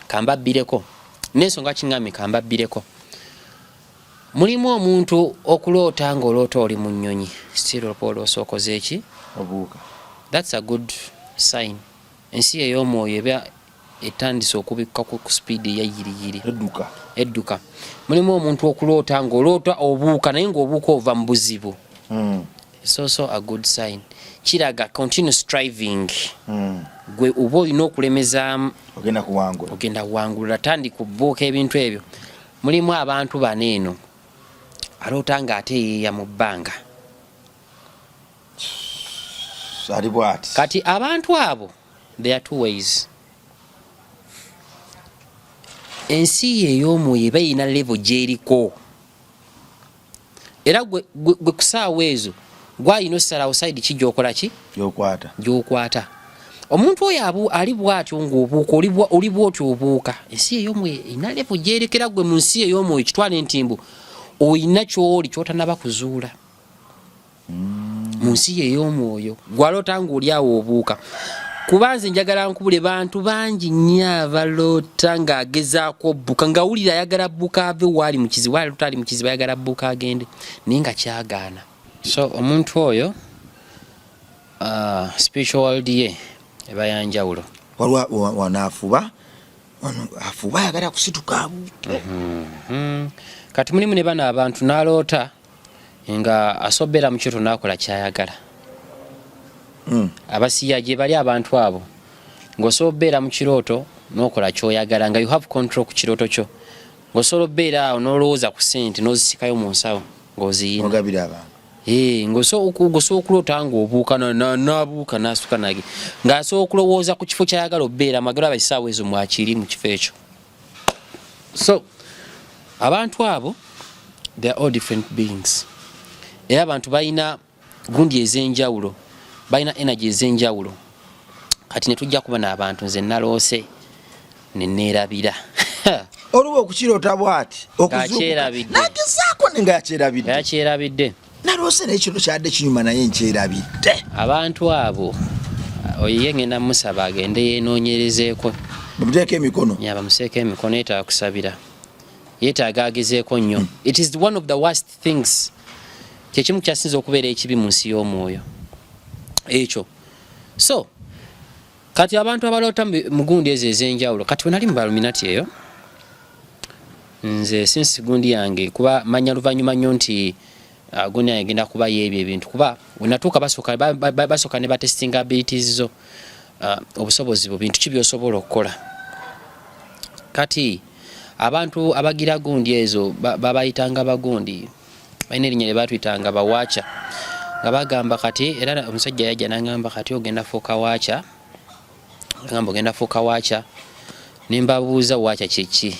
kambabbireko n'ensonga kiŋŋambye, kambabbireko. Mulimu omuntu okuloota ng'oloota oli mu nnyonyi, still oba oloosa okoze eki? Obuuka. That's a good sign. Ensi ey'omwoyo eba etandise okubikka ku speed eyayiriyiri. Edduka. Edduka. Mulimu omuntu okuloota ng'oloota obuuka, naye ng'obuuka ova mu buzibu. It's also a good sign. Kiraga continue striving. Gwe oba olina okulemezaamu. Ogenda kuwangula. Ogenda kuwangulula. Tandika okubuuka ebintu ebyo. Mulimu abantu bano eno aloota ng'ate yeeya mu bbanga. Ali bwati. Kati abantu abo, there are two ways. Ensi ye ey'omwoyo eba erina level gy'eriko, era gwe kusaawa ezo gwalina osalawo side ki gyokola ki. Gyokwata. Gyokwata. Omuntu oyo ali bwatyo ng'obuuka, oli bwotyo obuuka, ensi ey'omwoyo erina level gyerekera. Gwe mu nsi ey'omwoyo kitwale nti mbu oyina kyoli kyotanaba kuzuula mu nsi ye ey'omwoyo. Gwaloota ng'oli awo obuuka, kuba nze njagala nkubule, bantu bangi nnyo abaloota ng'agezaako obbuka, ng'awulira ayagala bbuka ave waali mu kizibu, aloota ali mu kizibu, ayagala bbuka agende, naye nga kyagaana. So omuntu oyo, spiritual world ye eba yanjawulo. Waliwo wano afuba, wano afuba ayagala kusituka abuuke. Kati mulimu ne bano abantu n'aloota nga asobeera mu kyoto n'akola kyayagala. Abasiya gye bali abantu abo, ng'osobola obeera mu kirooto n'okola ky'oyagala, nga you have control ku kirooto kyo, ng'osobola obeera awo n'olowooza ku ssente n'ozisikayo mu nsawo ng'oziyina. Ogabira abantu. Ng'osobola okuloota ng'obuuka, n'abuuka n'asuka nage, ng'asobola okulowooza ku kifo ky'ayagala obeeramu, agala aba essaawa ezo mwakiri mu kifo ekyo. So abantu abo, they are all different beings, era abantu balina gundi ez'enjawulo, balina energy ez'enjawulo. Kati ne tujja kuba n'abantu, nze naloose. Neneerabira. Oluba okukiroota bwati okuzuukuka nagezaako ne nga yakyerabidde. Yakyerabidde. Naloose naye kino kyadde kinyuma naye nkyerabidde. Abantu abo oyo ye ngenda musaba agende yenoonyerezeeko. Bamuteeko emikono. Ya bamuseeko emikono, yetaaga kusabira, yetaaga agezeeko nnyo. It is one of the worst things, kyekimu kyasinza okubeera ekibi mu nsi y'omwoyo ekyo. So kati abantu abaloota mu gundi ezo ez'enjawulo, kati wenali mu baluminati eyo nze since gundi yange kuba manya luvannyuma nnyo nti gundi yange egenda kuba yeebyo ebintu, kuba wenatuuka basooka ne batestinga abilities zo, obusobozi bwo, bintu ki byosobola okukola. Kati abantu abagira gundi ezo babayitanga bagundi, balina erinnya lye batuyitanga bawacha, nga bagamba kati era omusajja yajja nangamba kati ogenda fuuka watcher, agamba ogenda fuuka watcher. Nembabuuza watcher kyeki,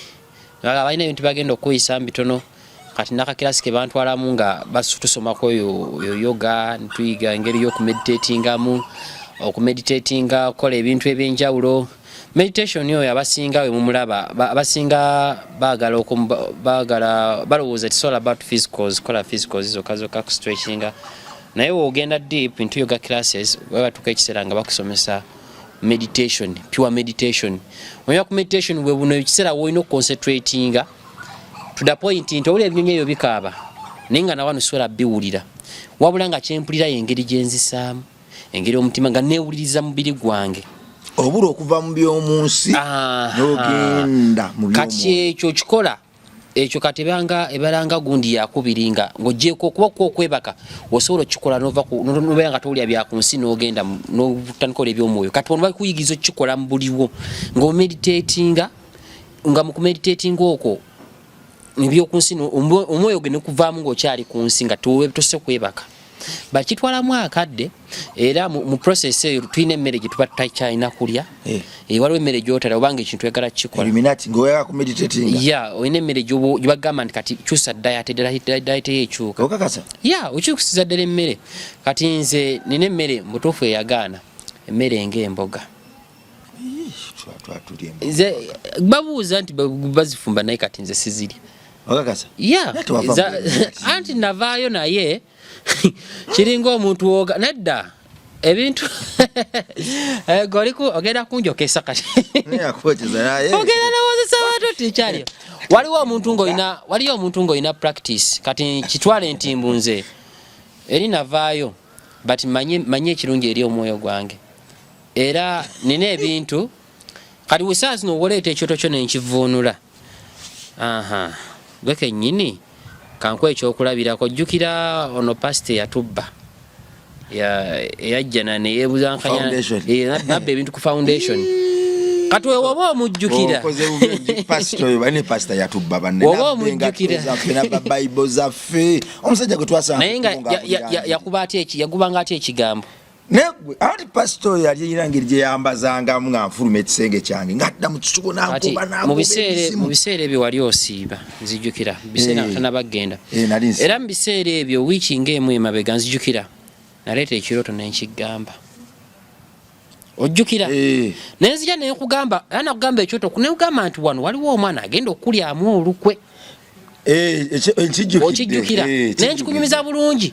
balina ebintu bagenda okuyisa bitono. Kati nakakirasi ke bantwalamu nga tusomako yo yoga, tuyiga engeri y'okumeditatingamu, okumeditatinga, okukola ebintu ebyenjawulo. Meditation oyo abasinga we mumulaba, abasinga baagala baagala balowooza it's all about physicals, kola physicals zokka zokka, kustretchinga, naye wogenda deep into yoga classes batuuka ekiseera nga bakusomesa meditation, pure meditation. Onya ku meditation bwe buno ekiseera woolina okuconcentratinga to the point nti owulira ebinyonyi ebyo bikaaba naye nga nawano sobola biwulira, wabula nga kyempulira yengeri gyenzisaamu, engeri omutima nga neewuliriza mubiri gwange. Obula okuva mu by'omunsi n'ogenda mu Kati ekyo kikola ekyo kati ebanga ebalanga gundi yakubiri nga ng'ogyeko okuba ku okwebaka, osobola okukikola nova nobeera nga towulira bya ku nsi n'ogenda n'otandika ola ebyomwoyo. Kati wano bakuyigiriza okukikola mu buliwo ng'omeditatinga, nga mu kumeditatinga okwo ebyokunsi omwoyo gwe nekuvaamu ng'okyali ku nsi nga tose kwebaka. Bakitwalamu akadde era mu process eyo tulina emmere gye tuba tutakyalina kulya. Waliwo emmere gy'otalya obanga ekintu oyagala kukikola. Ya, olina emmere gyebagamba nti kati kyusa diet, diet yo ekyuka. Ya, okyukusiza ddala emmere. Kati nze nina emmere mubutuufu eyagaana, emmere ng'emboga. Nze babuuza nti bazifumba naye kati nze sizirya. Ya, anti navaayo naye kiringa omuntu woga nedda ebintu goliku ogenda kunjokesa kati ogenda nowozesa bantu tikyaliyo. Waliwo omuntu ng'olina, waliyo omuntu ng'olina practice. Kati kitwale nti mbu nze eri navaayo, but manye ekirungi eri omwoyo gwange era nina ebintu. Kati wesaa zino woleeta ekyoto kyo nenkivuunula, aha gwe kennyini kankuwa ekyokulabirako. Jjukira ono pasita eyatubba, eyajjana neyebuzankanya nabba ebintu ku foundation. Kati wewoba omujjukira, oba omujjukira zaffe omusajja gwe twasanga naye nga yakuba atya, yagubanga atya ekigambo? Negwe anti pasito oyo yali erina ngeri gyeyambazangamu nga nfuluma ekisenge kyange ngadda mu kisugo. Nankuba mu biseera ebyo wali osiiba, nzijukira biseera tanabagenda. Era mu biseera ebyo wiiki ngaemu emabega nzijukira naleeta ekirooto nenkigamba, ojjukira? Nenzija nenkugamba, era nakugamba ekyoto nekugamba nti wano waliwo omwana agenda okulyamu olukwe. Okijjukira? Nenkikunyumiza bulungi.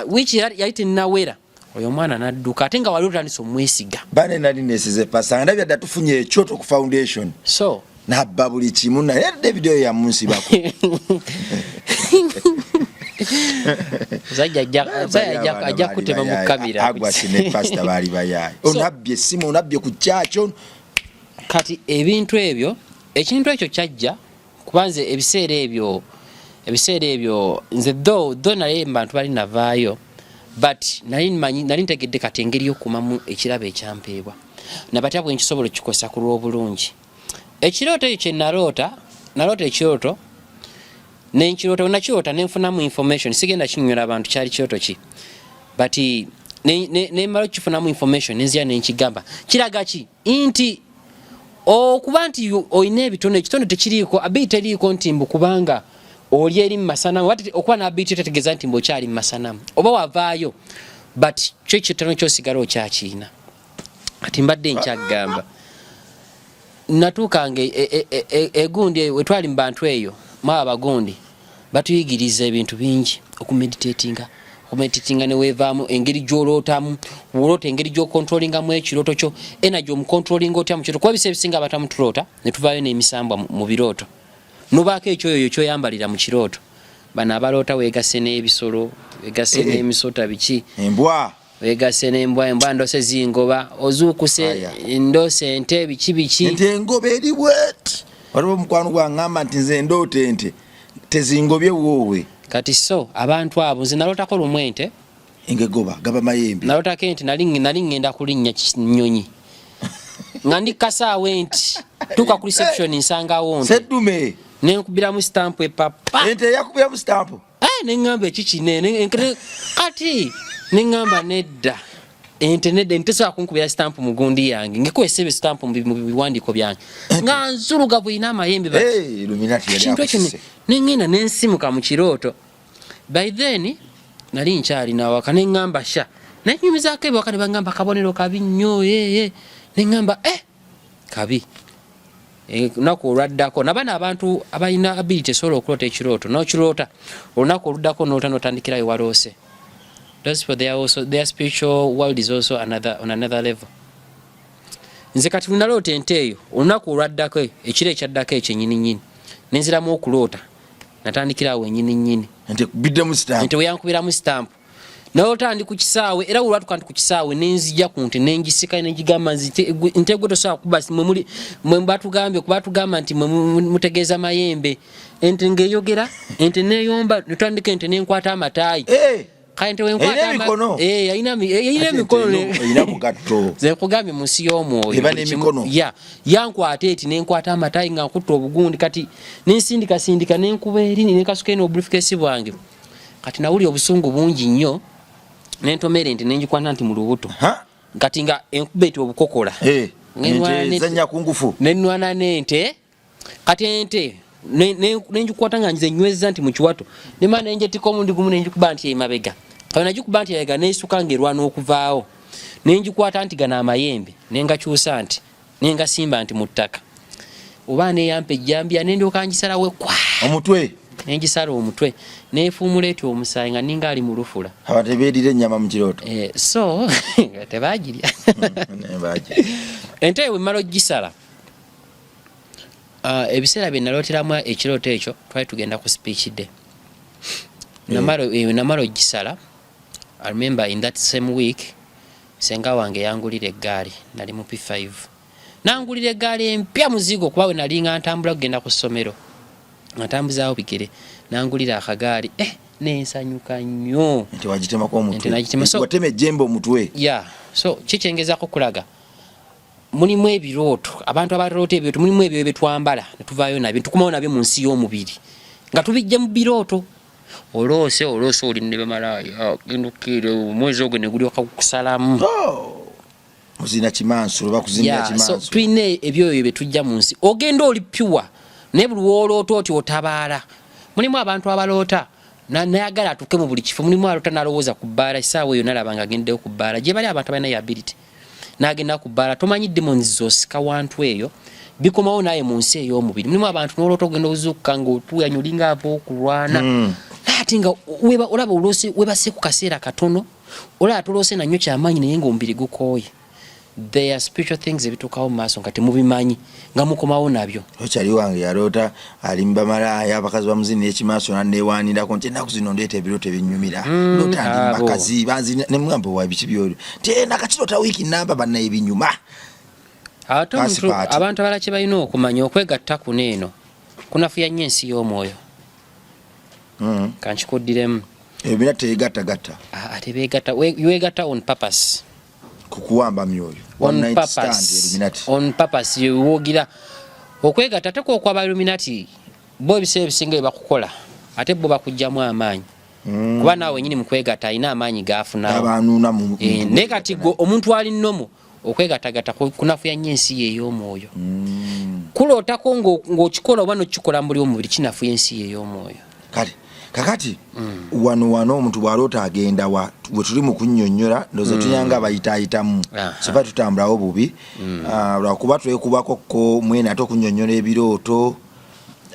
Wiiki yali tenawera oyo omwana nadduka ate nga wali otandise omwesiga. Bane nali nesize pasita nga ndabya dda tufunye ekyoto ku foundation. So nabba buli kimu, naye David oyo yamunsibako. Musajja ajja kutema mu kamera. Agwasi ne pasita baali bayaayi, onabbye essimu, onabbye ku kyakyo. Kati ebintu ebyo, ekintu ekyo kyajja kuba nze ebiseera ebyo nze though naye mu bantu bali navaayo, but nali manyi, nali ntegedde kati engeri y'okukumamu ekirabo ekyampeebwa nabatya bwe nkisobola okukikosa ku lw'obulungi. Ekirooto ekyo kye naloota, naloota ekirooto nenkiroota, wenakiroota nenfunamu information. Sigenda kinyonyola abantu kyali kirooto ki, but nemala okukifunamu information nenzira nenkigamba kiraga ki nti okuba nti olina ebitone, ekitone tekiriiko ability, teriiko nti mbu kubanga oli eri mu masanamu. Oba okuba n'ability tetegeeza nti mbu okyali mu masanamu oba wavaayo, but kyo ekitono kyosigala okyakiina. Kati mbadde nkyagamba natuukanga egundi eyo wetwali mu bantu eyo mwaba abagundi batuyigiriza ebintu bingi, okumeditatinga, okumeditatinga newevaamu engeri gyolootamu, woloota engeri gyokontrolingamu ekirooto kyo, energy omukontrolinga otya mu kirooto, kuba ebiseera ebisinga abatamu tuloota netuvaayo n'emisambwa mu birooto, nobaako ekyoyoyo kyoyambalira mu kirooto. Bano abaloota wegase n'ebisolo, wegase n'emisota, biki, embwa, wegase n'embwa, embwa ndose zingoba, ozuukuse ndose ente, biki biki. Ente engoba eri bweti. Waliwo omukwano gwaŋŋamba nti nze ndoota ente tezingobye woowe. Kati so abantu abo nze nalootako lumu ente engegoba gaba mayembe. Nalootako ente, nali ŋŋenda kulinnya nnyonyi nga ndi kasaawe nti tuuka ku reception nsangawo nte. Seddume. Nenkubiramu sitampu epapa. Ente yakubiramu sitampu. Neŋŋamba ekikine kati neŋŋamba nedda, ente nedda, ente sobola kunkubira sitampu mu gundi yange, ngekwesa ebyo sitampu mu biwandiiko byange nga nzulugavu erina amayembe bati. Hey, Illuminati yali Ekintu ekyo akusise. Neŋŋenda nensimuka mu kirooto. By then nali nkyalina waka, neŋŋamba sha nenyumizaako ebewaka ne baŋŋamba kabonero kabi nnyo, ee neŋŋamba kabi. Olunaku olwaddako nabano abantu abalina ability esobola okuloota ekirooto n'okiroota olunaku oluddako n'oloota n'otandikirayo waloose. Those people, they are also, their spiritual world is also another, on another level. Nze kati lunaloota ente eyo olunaku olwaddako, ekiro ekyaddako ekyo ennyini nnyini nenziramu okuloota, natandikira awo ennyini nnyini. Ente kubiddemu sitampu. Ente weyankubiramu sitampu, naloota ndi ku kisaawe, era olwatuka nti ku kisaawe nenzija ku nte nengisika nengigamba nte gwe tosobola kuba mwe muli mwe batugambye batugamba nti mwe mutegeeza mayembe. Ente ng'eyogera, ente neyomba, netandika ente nenkwata amataayi. Kale ente wenkwata Erina emikono? Erina Ate emikono. ente erina mugatto. Nze nkugambye mu nsi y'omwoyo Eba buli kimu- n'emikono. Ya yankwata eti nenkwata amatayi nga nkutta obugundi, kati nensindikasindika nenkuba eri nenkasuka eno obubriefcase bwange. Kati nawulira obusungu bungi nnyo, nentomera ente nengikwata nti mu lubuto. Ha? Kati nga enkuba eti obukokola. Nenwana Ente ezannya ku ngufu. Nenwana n'ente, kati ente nengikwata nga nze nyweza nti mu kiwato, nemala nenjetika omundi gumu nenjikuba nti emabega. Kati nagikuba nti emabega nesuka ng'erwana okuvaawo, nengikwata nti gano amayembe nengakyusa nti nengasimba nti mu ttaka oba neyampa ejjambiya nendyoka ngisalawo ekwa omutwe. Nengisala omutwe nefuumula etyo omusaayi nga ninga ali mu lufula. Abantu tebeerira ennyama mu kirooto. So tebagirya. Ne baagirya. Ente eyo bwemmala ogisala, ebiseera bye nalooteramu ekirooto ekyo twali tugenda ku speech day. Namala ogisala, I remember in that same week senga wange yangulira eggaali, nali mu P5, nangulira eggaali empya muzigo, kuba we nali nga ntambula kugenda ku ssomero nga ntambuzaawo bigere, nangulira akagaali, nensanyuka nnyo. Ente wagitemako omutwe. Ente nagitema. Watema ejjembe omutwe. Yeah, so kikyengezaako kulaga mulimu ebirooto, abantu abaloota ebirooto mulimu ebyo byetwambala netuvaayo nabyo tukomawo nabyo mu nsi y'omubiri nga tubijja mu birooto. Oloose oloose oli ne bamalaaya, genda okkeera omwezi ogwo ne gulyoka gukusalamu. Oh! Muzina kimansulo, bakuzinira Yeah, so kimansulo. Tulina ebyoyo bye tujja mu nsi, ogenda oli pure, naye buli woloota oti otabaala. Mulimu abantu abaloota nayagala atuuke mu buli kifo. Mulimu aloota n'alowooza ku bbaala, essaawa eyo nalaba nga agendeyo ku bbaala. Gye bali abantu abalina ability n'agenda ku bbaala, tomanyi demons zosika wantu eyo bikomawo naye mu nsi ey'omubiri. Mulimu abantu n'oloota ogenda ozuukuka ng'otuuyanya olinga ava okulwana. Naye ate nga olaba oloose webase ku kaseera katono, olaba toloose nannyo kyamaanyi, naye ng'omubiri gukooye. There are spiritual things ebituukawo mu maaso nga temubimanyi nga mukomawo nabyo. Okyali wange yaloota ali mu bamalaaya, abakazi bamuzinira ekimaaso, naneewaanirako nti ennaku zino ndeeta ebirooto ebinnyumira. Ndoota ndi mu Abo. bakazi banzina, ne mugamba wa biki byolyo nti nakakirota wiiki namba banna ebinyuma. Ate Pasipaati. abantu abalala kye balina okumanya, okwegatta kuno eno kunafuya nnyo ensi y'omwoyo. Kankikuddiremu. Ebyo byonna teyegattagatta. Ah, tebeegatta, weegatta on purpose. Kukuwamba myoyo. On One night stand, purpose. Illuminati. On purpose wogira okwegatta ate kwokwaba Illuminati, bo ebiseera ebisinga bye bakukola ate bo bakugjamu amaanyi. Kuba naawe wenyini mu kwegatta alina amaanyi gaafunawo. Abanuuna mu Naye kati gwe omuntu ali nomo okwegattagatta kunafuya nnyo ensi ye ey'omwoyo. Kulootako ng'okikola oba n'okikola mu buli omubiri kinafuya ensi ye ey'omwoyo. Kale. Kakati wano wano omuntu bw'aloota agenda wa? Bwe tuli mu kunnyonnyola, ndowooza tunyanga abayitaayitamu, sofa tutambulawo bubi. Ah, lwakuba twekubako ko mwene ate okunnyonnyola ebirooto.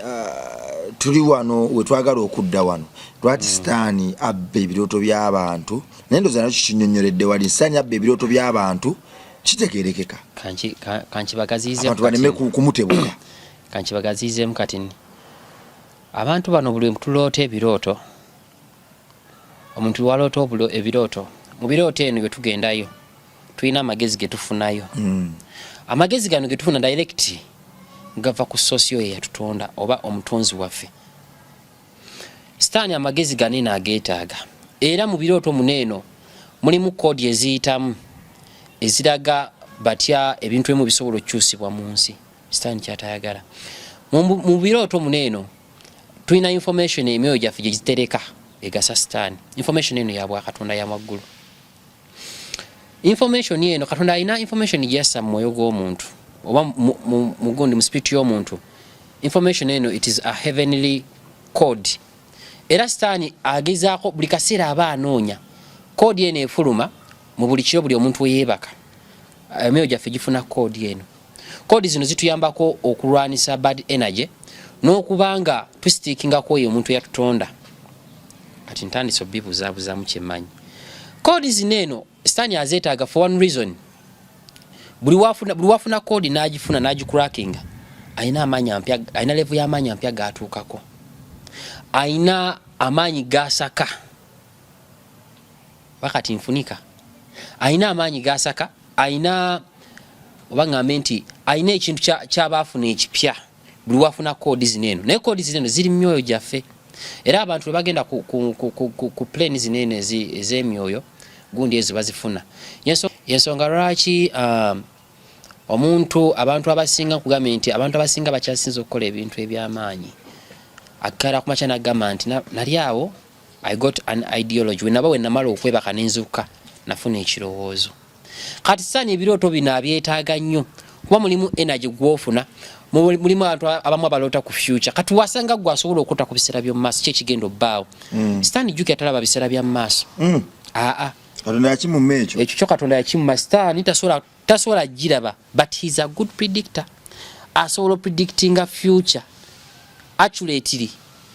Ah, tuli wano we twagala okudda wano, lwaki sitaani abba ebirooto by'abantu? Naye ndowooza nakyo kikinnyonnyoledde wali, sitaani abba ebirooto by'abantu, kitegerekeka. Kankibagaziizeemu abantu baleme kati. Kumutebuka. Kankibagaziizeemu kati. Abantu bano buli tuloota ebirooto, omuntu waloota ebirooto, mu birooto eno bye tugendayo tulina amagezi ge tufunayo. Amagezi gano ge tufuna direct gava ku source oyo eyatutonda oba omutonzi waffe. Sitaani amagezi ganene ageetaaga, era mu birooto muno eno mulimu koodi eziyitamu eziraga batya ebintu ebimu bisobola okukyusibwa mu nsi sitaani kyatayagala. Mu birooto muno eno tulina information emyoyo gyaffe gye gitereka egasa sitaani. Information eno ya bwakatonda, ya waggulu. Information eno, Katonda alina information gyeyassa mu mwoyo gw'omuntu oba mugundi mu spirit y'omuntu. Information eno, it is a heavenly code, era sitaani agezaako buli kaseera aba anoonya code eno. Efuluma mu buli kiro, buli omuntu weyeebaka emyoyo gyaffe gifuna code eno. Code zino zituyambako okulwanisa bad energy n'okuba nga tusitiikingako oyo omuntu eyatutonda. Kati ntandise obibuzaabuzamu kyemmanyi. Code zino eno sitaani azeetaaga for one reason: buli wafuna code n'agifuna n'agicrackinga, alina amaanyi ampya, alina level y'amaanyi ampya g'atuukako, alina amaanyi gasaka bakati nfunika, alina amaanyi gasaka, alina oba ŋŋambe nti alina ekintu kyabaafuna ekipya buli wafuna code zino eno. Naye code zino eno ziri mu myoyo gyaffe, era abantu bwe bagenda ku plane zino eno ez'emyoyo gundi ezo bazifuna. Yensonga lwaki omuntu, abantu abasinga, nkugambye nti abantu abasinga bakyasinza okukola ebintu ebyamaanyi, akkeera ku makya nagamba nti nali awo, I got an ideology, wenaba wenamala okwebaka nenzuka nafuna ekirowoozo. Kati sitaani ebirooto bino abyetaaga nnyo kuba mulimu energy gwofuna. Mulimu abantu abamu abaloota ku future. Kati wasanga gwe asobola okutta ku biseera by'omu maaso, ki ekigenda obbaawo. Sitaani jjukira talaba biseera bya mu maaso. Aa. Katonda yakimumma ekyo. Ekyo kyo Katonda yakimuma. Sitaani tasobola giraba, but he's a good predictor. Asobola opredictinga future accurately,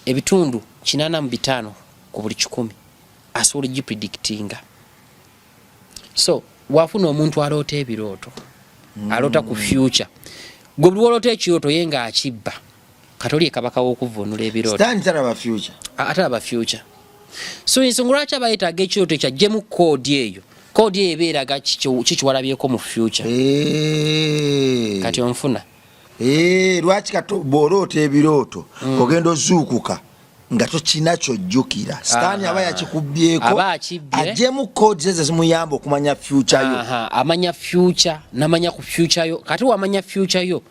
ebitundu 85 ku buli 100 asobola ogipredictinga. So wafuna omuntu aloota ebirooto, aloota ku future, gwe buli woloota ekirooto ye ng'akibba. Kati oli kabaka w'okuvvuunula ebirooto. Sitaani talaba future. Atalaba future. So ensonga lwaki aba yeetaaga ekirooto ekyo ajjemu code eyo, code eyo eba eraga kikiwalabyeko mu future. Kati onfuna? Eh, lwaki kati bw'oloota ebirooto ogenda ozuukuka nga tokina kyojjukira? Sitaani aba yakikubyeko. Aba akibbye. Ajjemu codes ezo zimuyamba okumanya future yo. Aha, amanya future, namanya ku future yo. Kati wamanya future yo,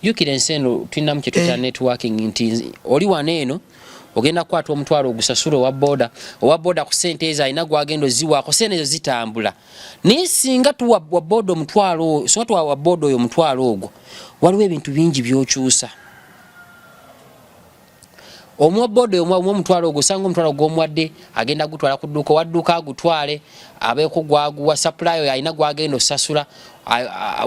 jjukira ensi eno tulinamu kye tuyita networking, nti oli wano eno ogenda kukwata omutwalo ogusasula owa boda, owa boda ku sente ezo alina gwagenda oziwaako, sente ezo zitambula. Naye singa tuwa wa boda omutwalo oyo, singa tuwa wa boda oyo omutwalo ogwo, waliwo ebintu bingi byokyusa. Omuwa boda oyo, omuwa omutwalo ogwo, osanga omutwalo gw'omuwadde agenda gutwala ku dduuka, owa dduuka agutwale abeeko gwaguwa supply, oyo alina gwagenda osasula,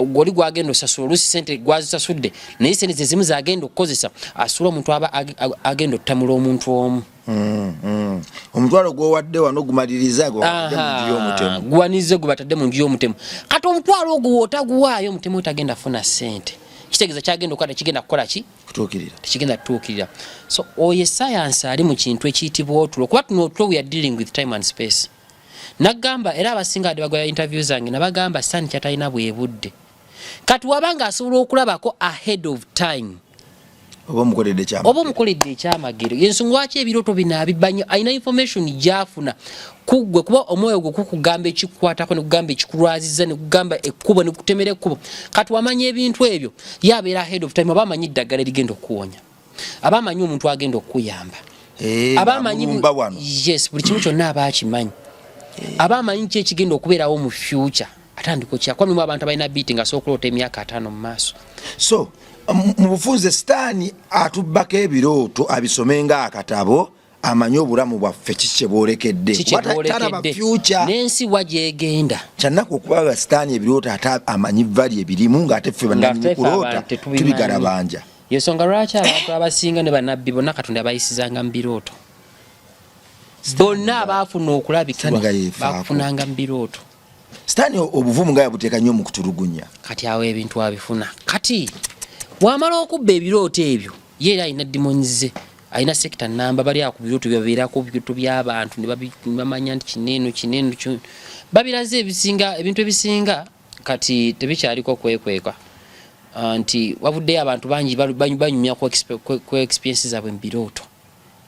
gwoli gwagenda osasula, oluusi sente gwazisasudde naye sente zezimu zagenda okukozesa asula omuntu aba agenda otutamula omuntu omu. Omutwalo gwowadde wano gumaliriza gwebatadde mu nju y'omutemu. Guwanirize gwe batadde mu nju y'omutemu. Kati omutwalo ogwo wootaguwaayo, omutemu tagenda funa sente, kitegeeza kyagenda okukola tekigenda kukola ki? Kutuukirira. Tekigenda kutuukirira. So oyo sayansi ali mu kintu ekiyitibwa otulo, kuba tuno otulo, we are dealing with time and space. Nagamba era abasinga adde bagoya interview zange, nabagamba sitaani kyatalina bwe budde. Kati wabanga asobola okulabako ahead of time, oba omukoledde kyama. Oba omukoledde ekyamagero. Yensonga lwaki ebirooto bino abibba nnyo. Alina information gyafuna kuggwe, kuba omwoyo gwe kukugamba ekikukwatako, nekugamba ekikulwaziza, nekugamba ekkubo, nekutemera ekkubo. Kati wamanya ebintu ebyo, ye abeera ahead of time, aba amanyi eddagala erigenda okukuwonya, aba amanyi omuntu agenda okukuyamba. Aba amanyi amulumba wano. Yes, buli kimu kyonna aba akimanyi, aba amanyi ki ekigenda okubeerawo mu future. Atandika okya kuba mulimu abantu abalina biiti nga asobola okuloota emyaka 50 mu maaso. So mu bufunze sitaani atubbako ebirooto abisome nga akatabo. Amanyi obulamu bwaffe kiki kyebwolekedde, talaba future n'ensi wa gyegenda. Kyannaku okuba ba sitaani ebirooto ate amanyi vali ebirimu, ng'ate ffe bannanyini kuloota tubigalabanja. Yensonga lwaki abantu abasinga ne bannabbi bonna Katonda abayisizanga mu birooto. Bonna abaafuna okulabikirwa bakufunanga mu birooto. Sitaani obuvumu nga yabuteeka nnyo mu kutulugunya. Kati awo ebintu abifuna. Kati wamala okubba ebirooto ebyo, ye era alina demons ze, alina sector namba bali awo ku birooto byabeerako birooto by'abantu ne bamanya nti kineeno kineeno babiraze ebisinga, ebintu ebisinga kati tebikyaliko kwekweka. Nti wavuddeyo abantu bangi banyumya ku experience zaabwe mu birooto,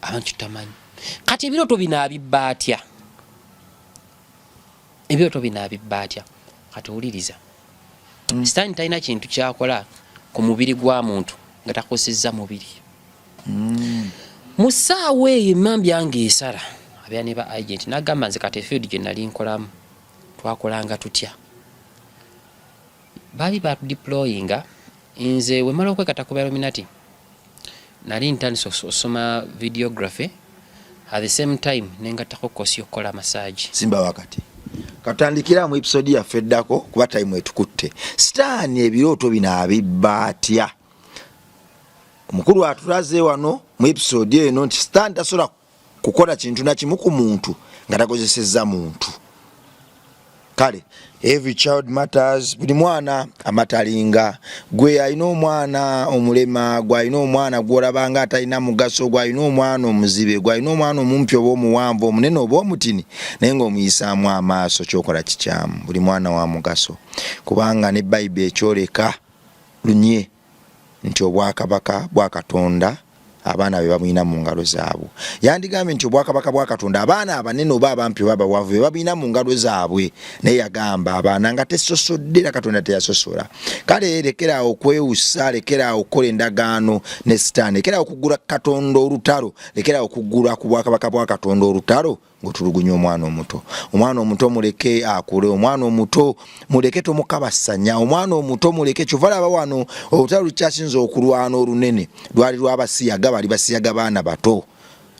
abantu tamanyi. Kati ebirooto bino abibba atya? Ebirooto bino abibba atya? Kati owuliriza, Sitaani talina kintu kyakola ku mubiri gwa muntu nga takosezza mubiri. Mu ssaawa eyo emmambya ng'esala, abeera ne ba agent n'agamba, nze kati efield gye nali nkolamu twakolanga tutya? Baali batudeployinga. Nze wemala okwekata ku Illuminati, nali ntandise osoma videography, at the same time nengattako course y'okukola massage. Simba wakati katutandikira mu episode yaffe eddako, kuba time etukutte. Sitaani ebirooto bino abibba atya? Omukulu atulaze wano mu episode eno nti sitaani tasobola kukola kintu na kimu ku muntu nga takozesezza muntu. Kale every child matters, buli mwana amatalinga. Gwe alina omwana omulema, gwe alina omwana gwolabanga atalina mugaso, gwe alina omwana omuzibe, gwe alina omwana omumpi oba omuwanvu, omunene oba omutini, naye ng'omuyisaamu amaaso, kyokola kikyamu. Buli mwana wa mugaso, kubanga ne Bayibuli ekyoleka lunye nti obwakabaka bwa Katonda abaana be babulina mu ngalo zaabwe. Yandigambye nti obwakabaka bwa Katonda abaana abanene oba abampi oba abawanvu be babulina mu ngalo zaabwe, naye yagamba abaana nga tesosodde, era Katonda teyasosola. Kale lekeraawo okwewusa, lekeraawo okukola endagaano ne Sitaani, lekeraawo okugula Katonda olutalo, lekeraawo okugula ku bwakabaka bwa Katonda olutalo ng'otulugunya omwana omuto. Omwana omuto muleke akule, omwana omuto muleke, tomukabasanya, omwana omuto muleke. Kyova laba wano olutalo lukyasinza okulwana olunene lwali lwabasiyaga, bali basiyaga baana bato,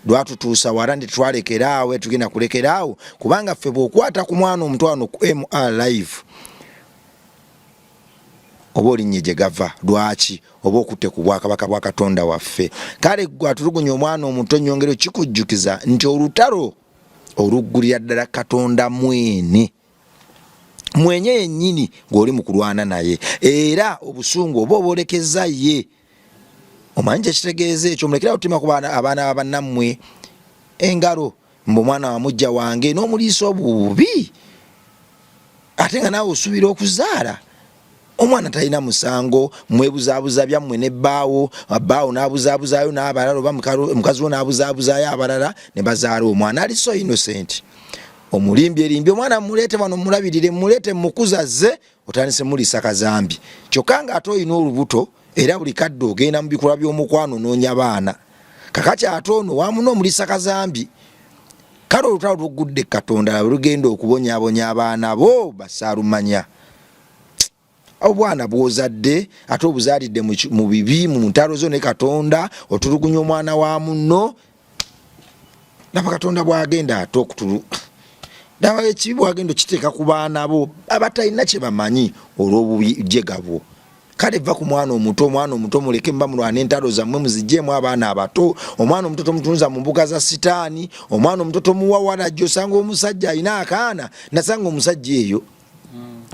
lwatutuusa wala nti twalekeraawo, tugenda kulekeraawo, kubanga ffe bw'okwata ku mwana omuto wano ku MR Live oba olinnye gye gava, lwaki oba okutte ku bwakabaka bwa Katonda waffe. Kale gwe atulugunya omwana omuto, nyongero kikujjukiza nti olutalo oluggulira ddala Katonda mwene mwenye yennyini ng'oli mu kulwana naye, era obusungu oba obwolekezza ye. Omanyi kyekitegeeza ekyo? Mulekera otutima ku abaana ba bannammwe engalo, mbu omwana wa mujja wange, n'omuliisa obubi, ate nga naawe osuubira okuzaala. Omwana talina musango. Mwebuzaabuza byammwe ne bbaawo, bbaawo n'abuzaabuzaayo n'abalala, oba mukazi wo n'abuzaabuzaayo abalala ne bazaala omwana ali so innocent. Omulimbi erimbi omwana, muleete wano mulabirire, muleete mukuzazze, otandise muliisa kazambi, kyokka ng'ate olina olubuto, era buli kadde ogenda mu bikolwa by'omukwano onoonya baana. Kakati ate ono wamuno omulisa kazambi. Kale olutalo lugudde Katonda lugenda okubonyabonya abaana bo basaalumanya. Obwana bwozadde ate obuzaalidde mu bibi, mu ntalo zo ne Katonda, otulugunya omwana wa munno. Laba Katonda bwagenda ate okutulu, laba ekibi bwagenda okiteeka ku baana bo abatalina kye bamanyi olw'obujega bwo. Kale va ku mwana omuto, omwana omuto muleke, muba mulwana entalo zammwe muziggyemu abaana abato. Omwana omuto tomutunza mu mbuga za sitaani, omwana omuto tomuwa walajja. Osanga omusajja alina akaana, nasanga omusajja eyo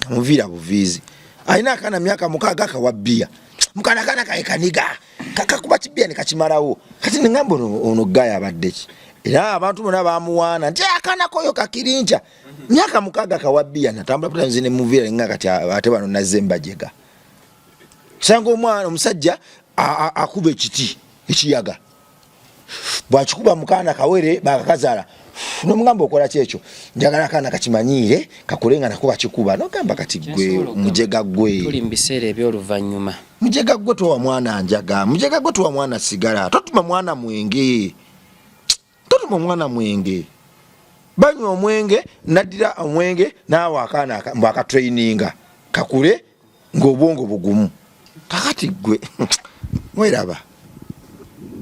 amuviira buviizi, alina akaana myaka 6 akawa bbiya, mukana akaana kaye kaniga kakakuba kibbiya ne kakimalawo. Kati nengamba ono gaya abadde ki? Era abantu bonna bamuwaana nti akaana koyo kakirinca myaka 6 kawa bbiya. Natambula butanzi ne muviira nga kati ate bano nazze mbajega. Sanga omwana omusajja akuba ekiti ekiyaga, bwakikuba mukaana kawere bakakazaala, nomugamba okola ki ekyo? Njagala akaana kakimanyiire kakule nga nako kakikuba. Nogamba kati gwe mujega gwe, tuli mu biseera eby'oluvannyuma. Mujega gwe, towa mwana njaga, mujega gwe, towa mwana sigala, totuma mwana mwenge, totuma omwana mwenge. Banywa omwenge, naddira omwenge naawe akaana mbu akatraininga kakule ng'obwongo bugumu. Kakati gwe mweraba.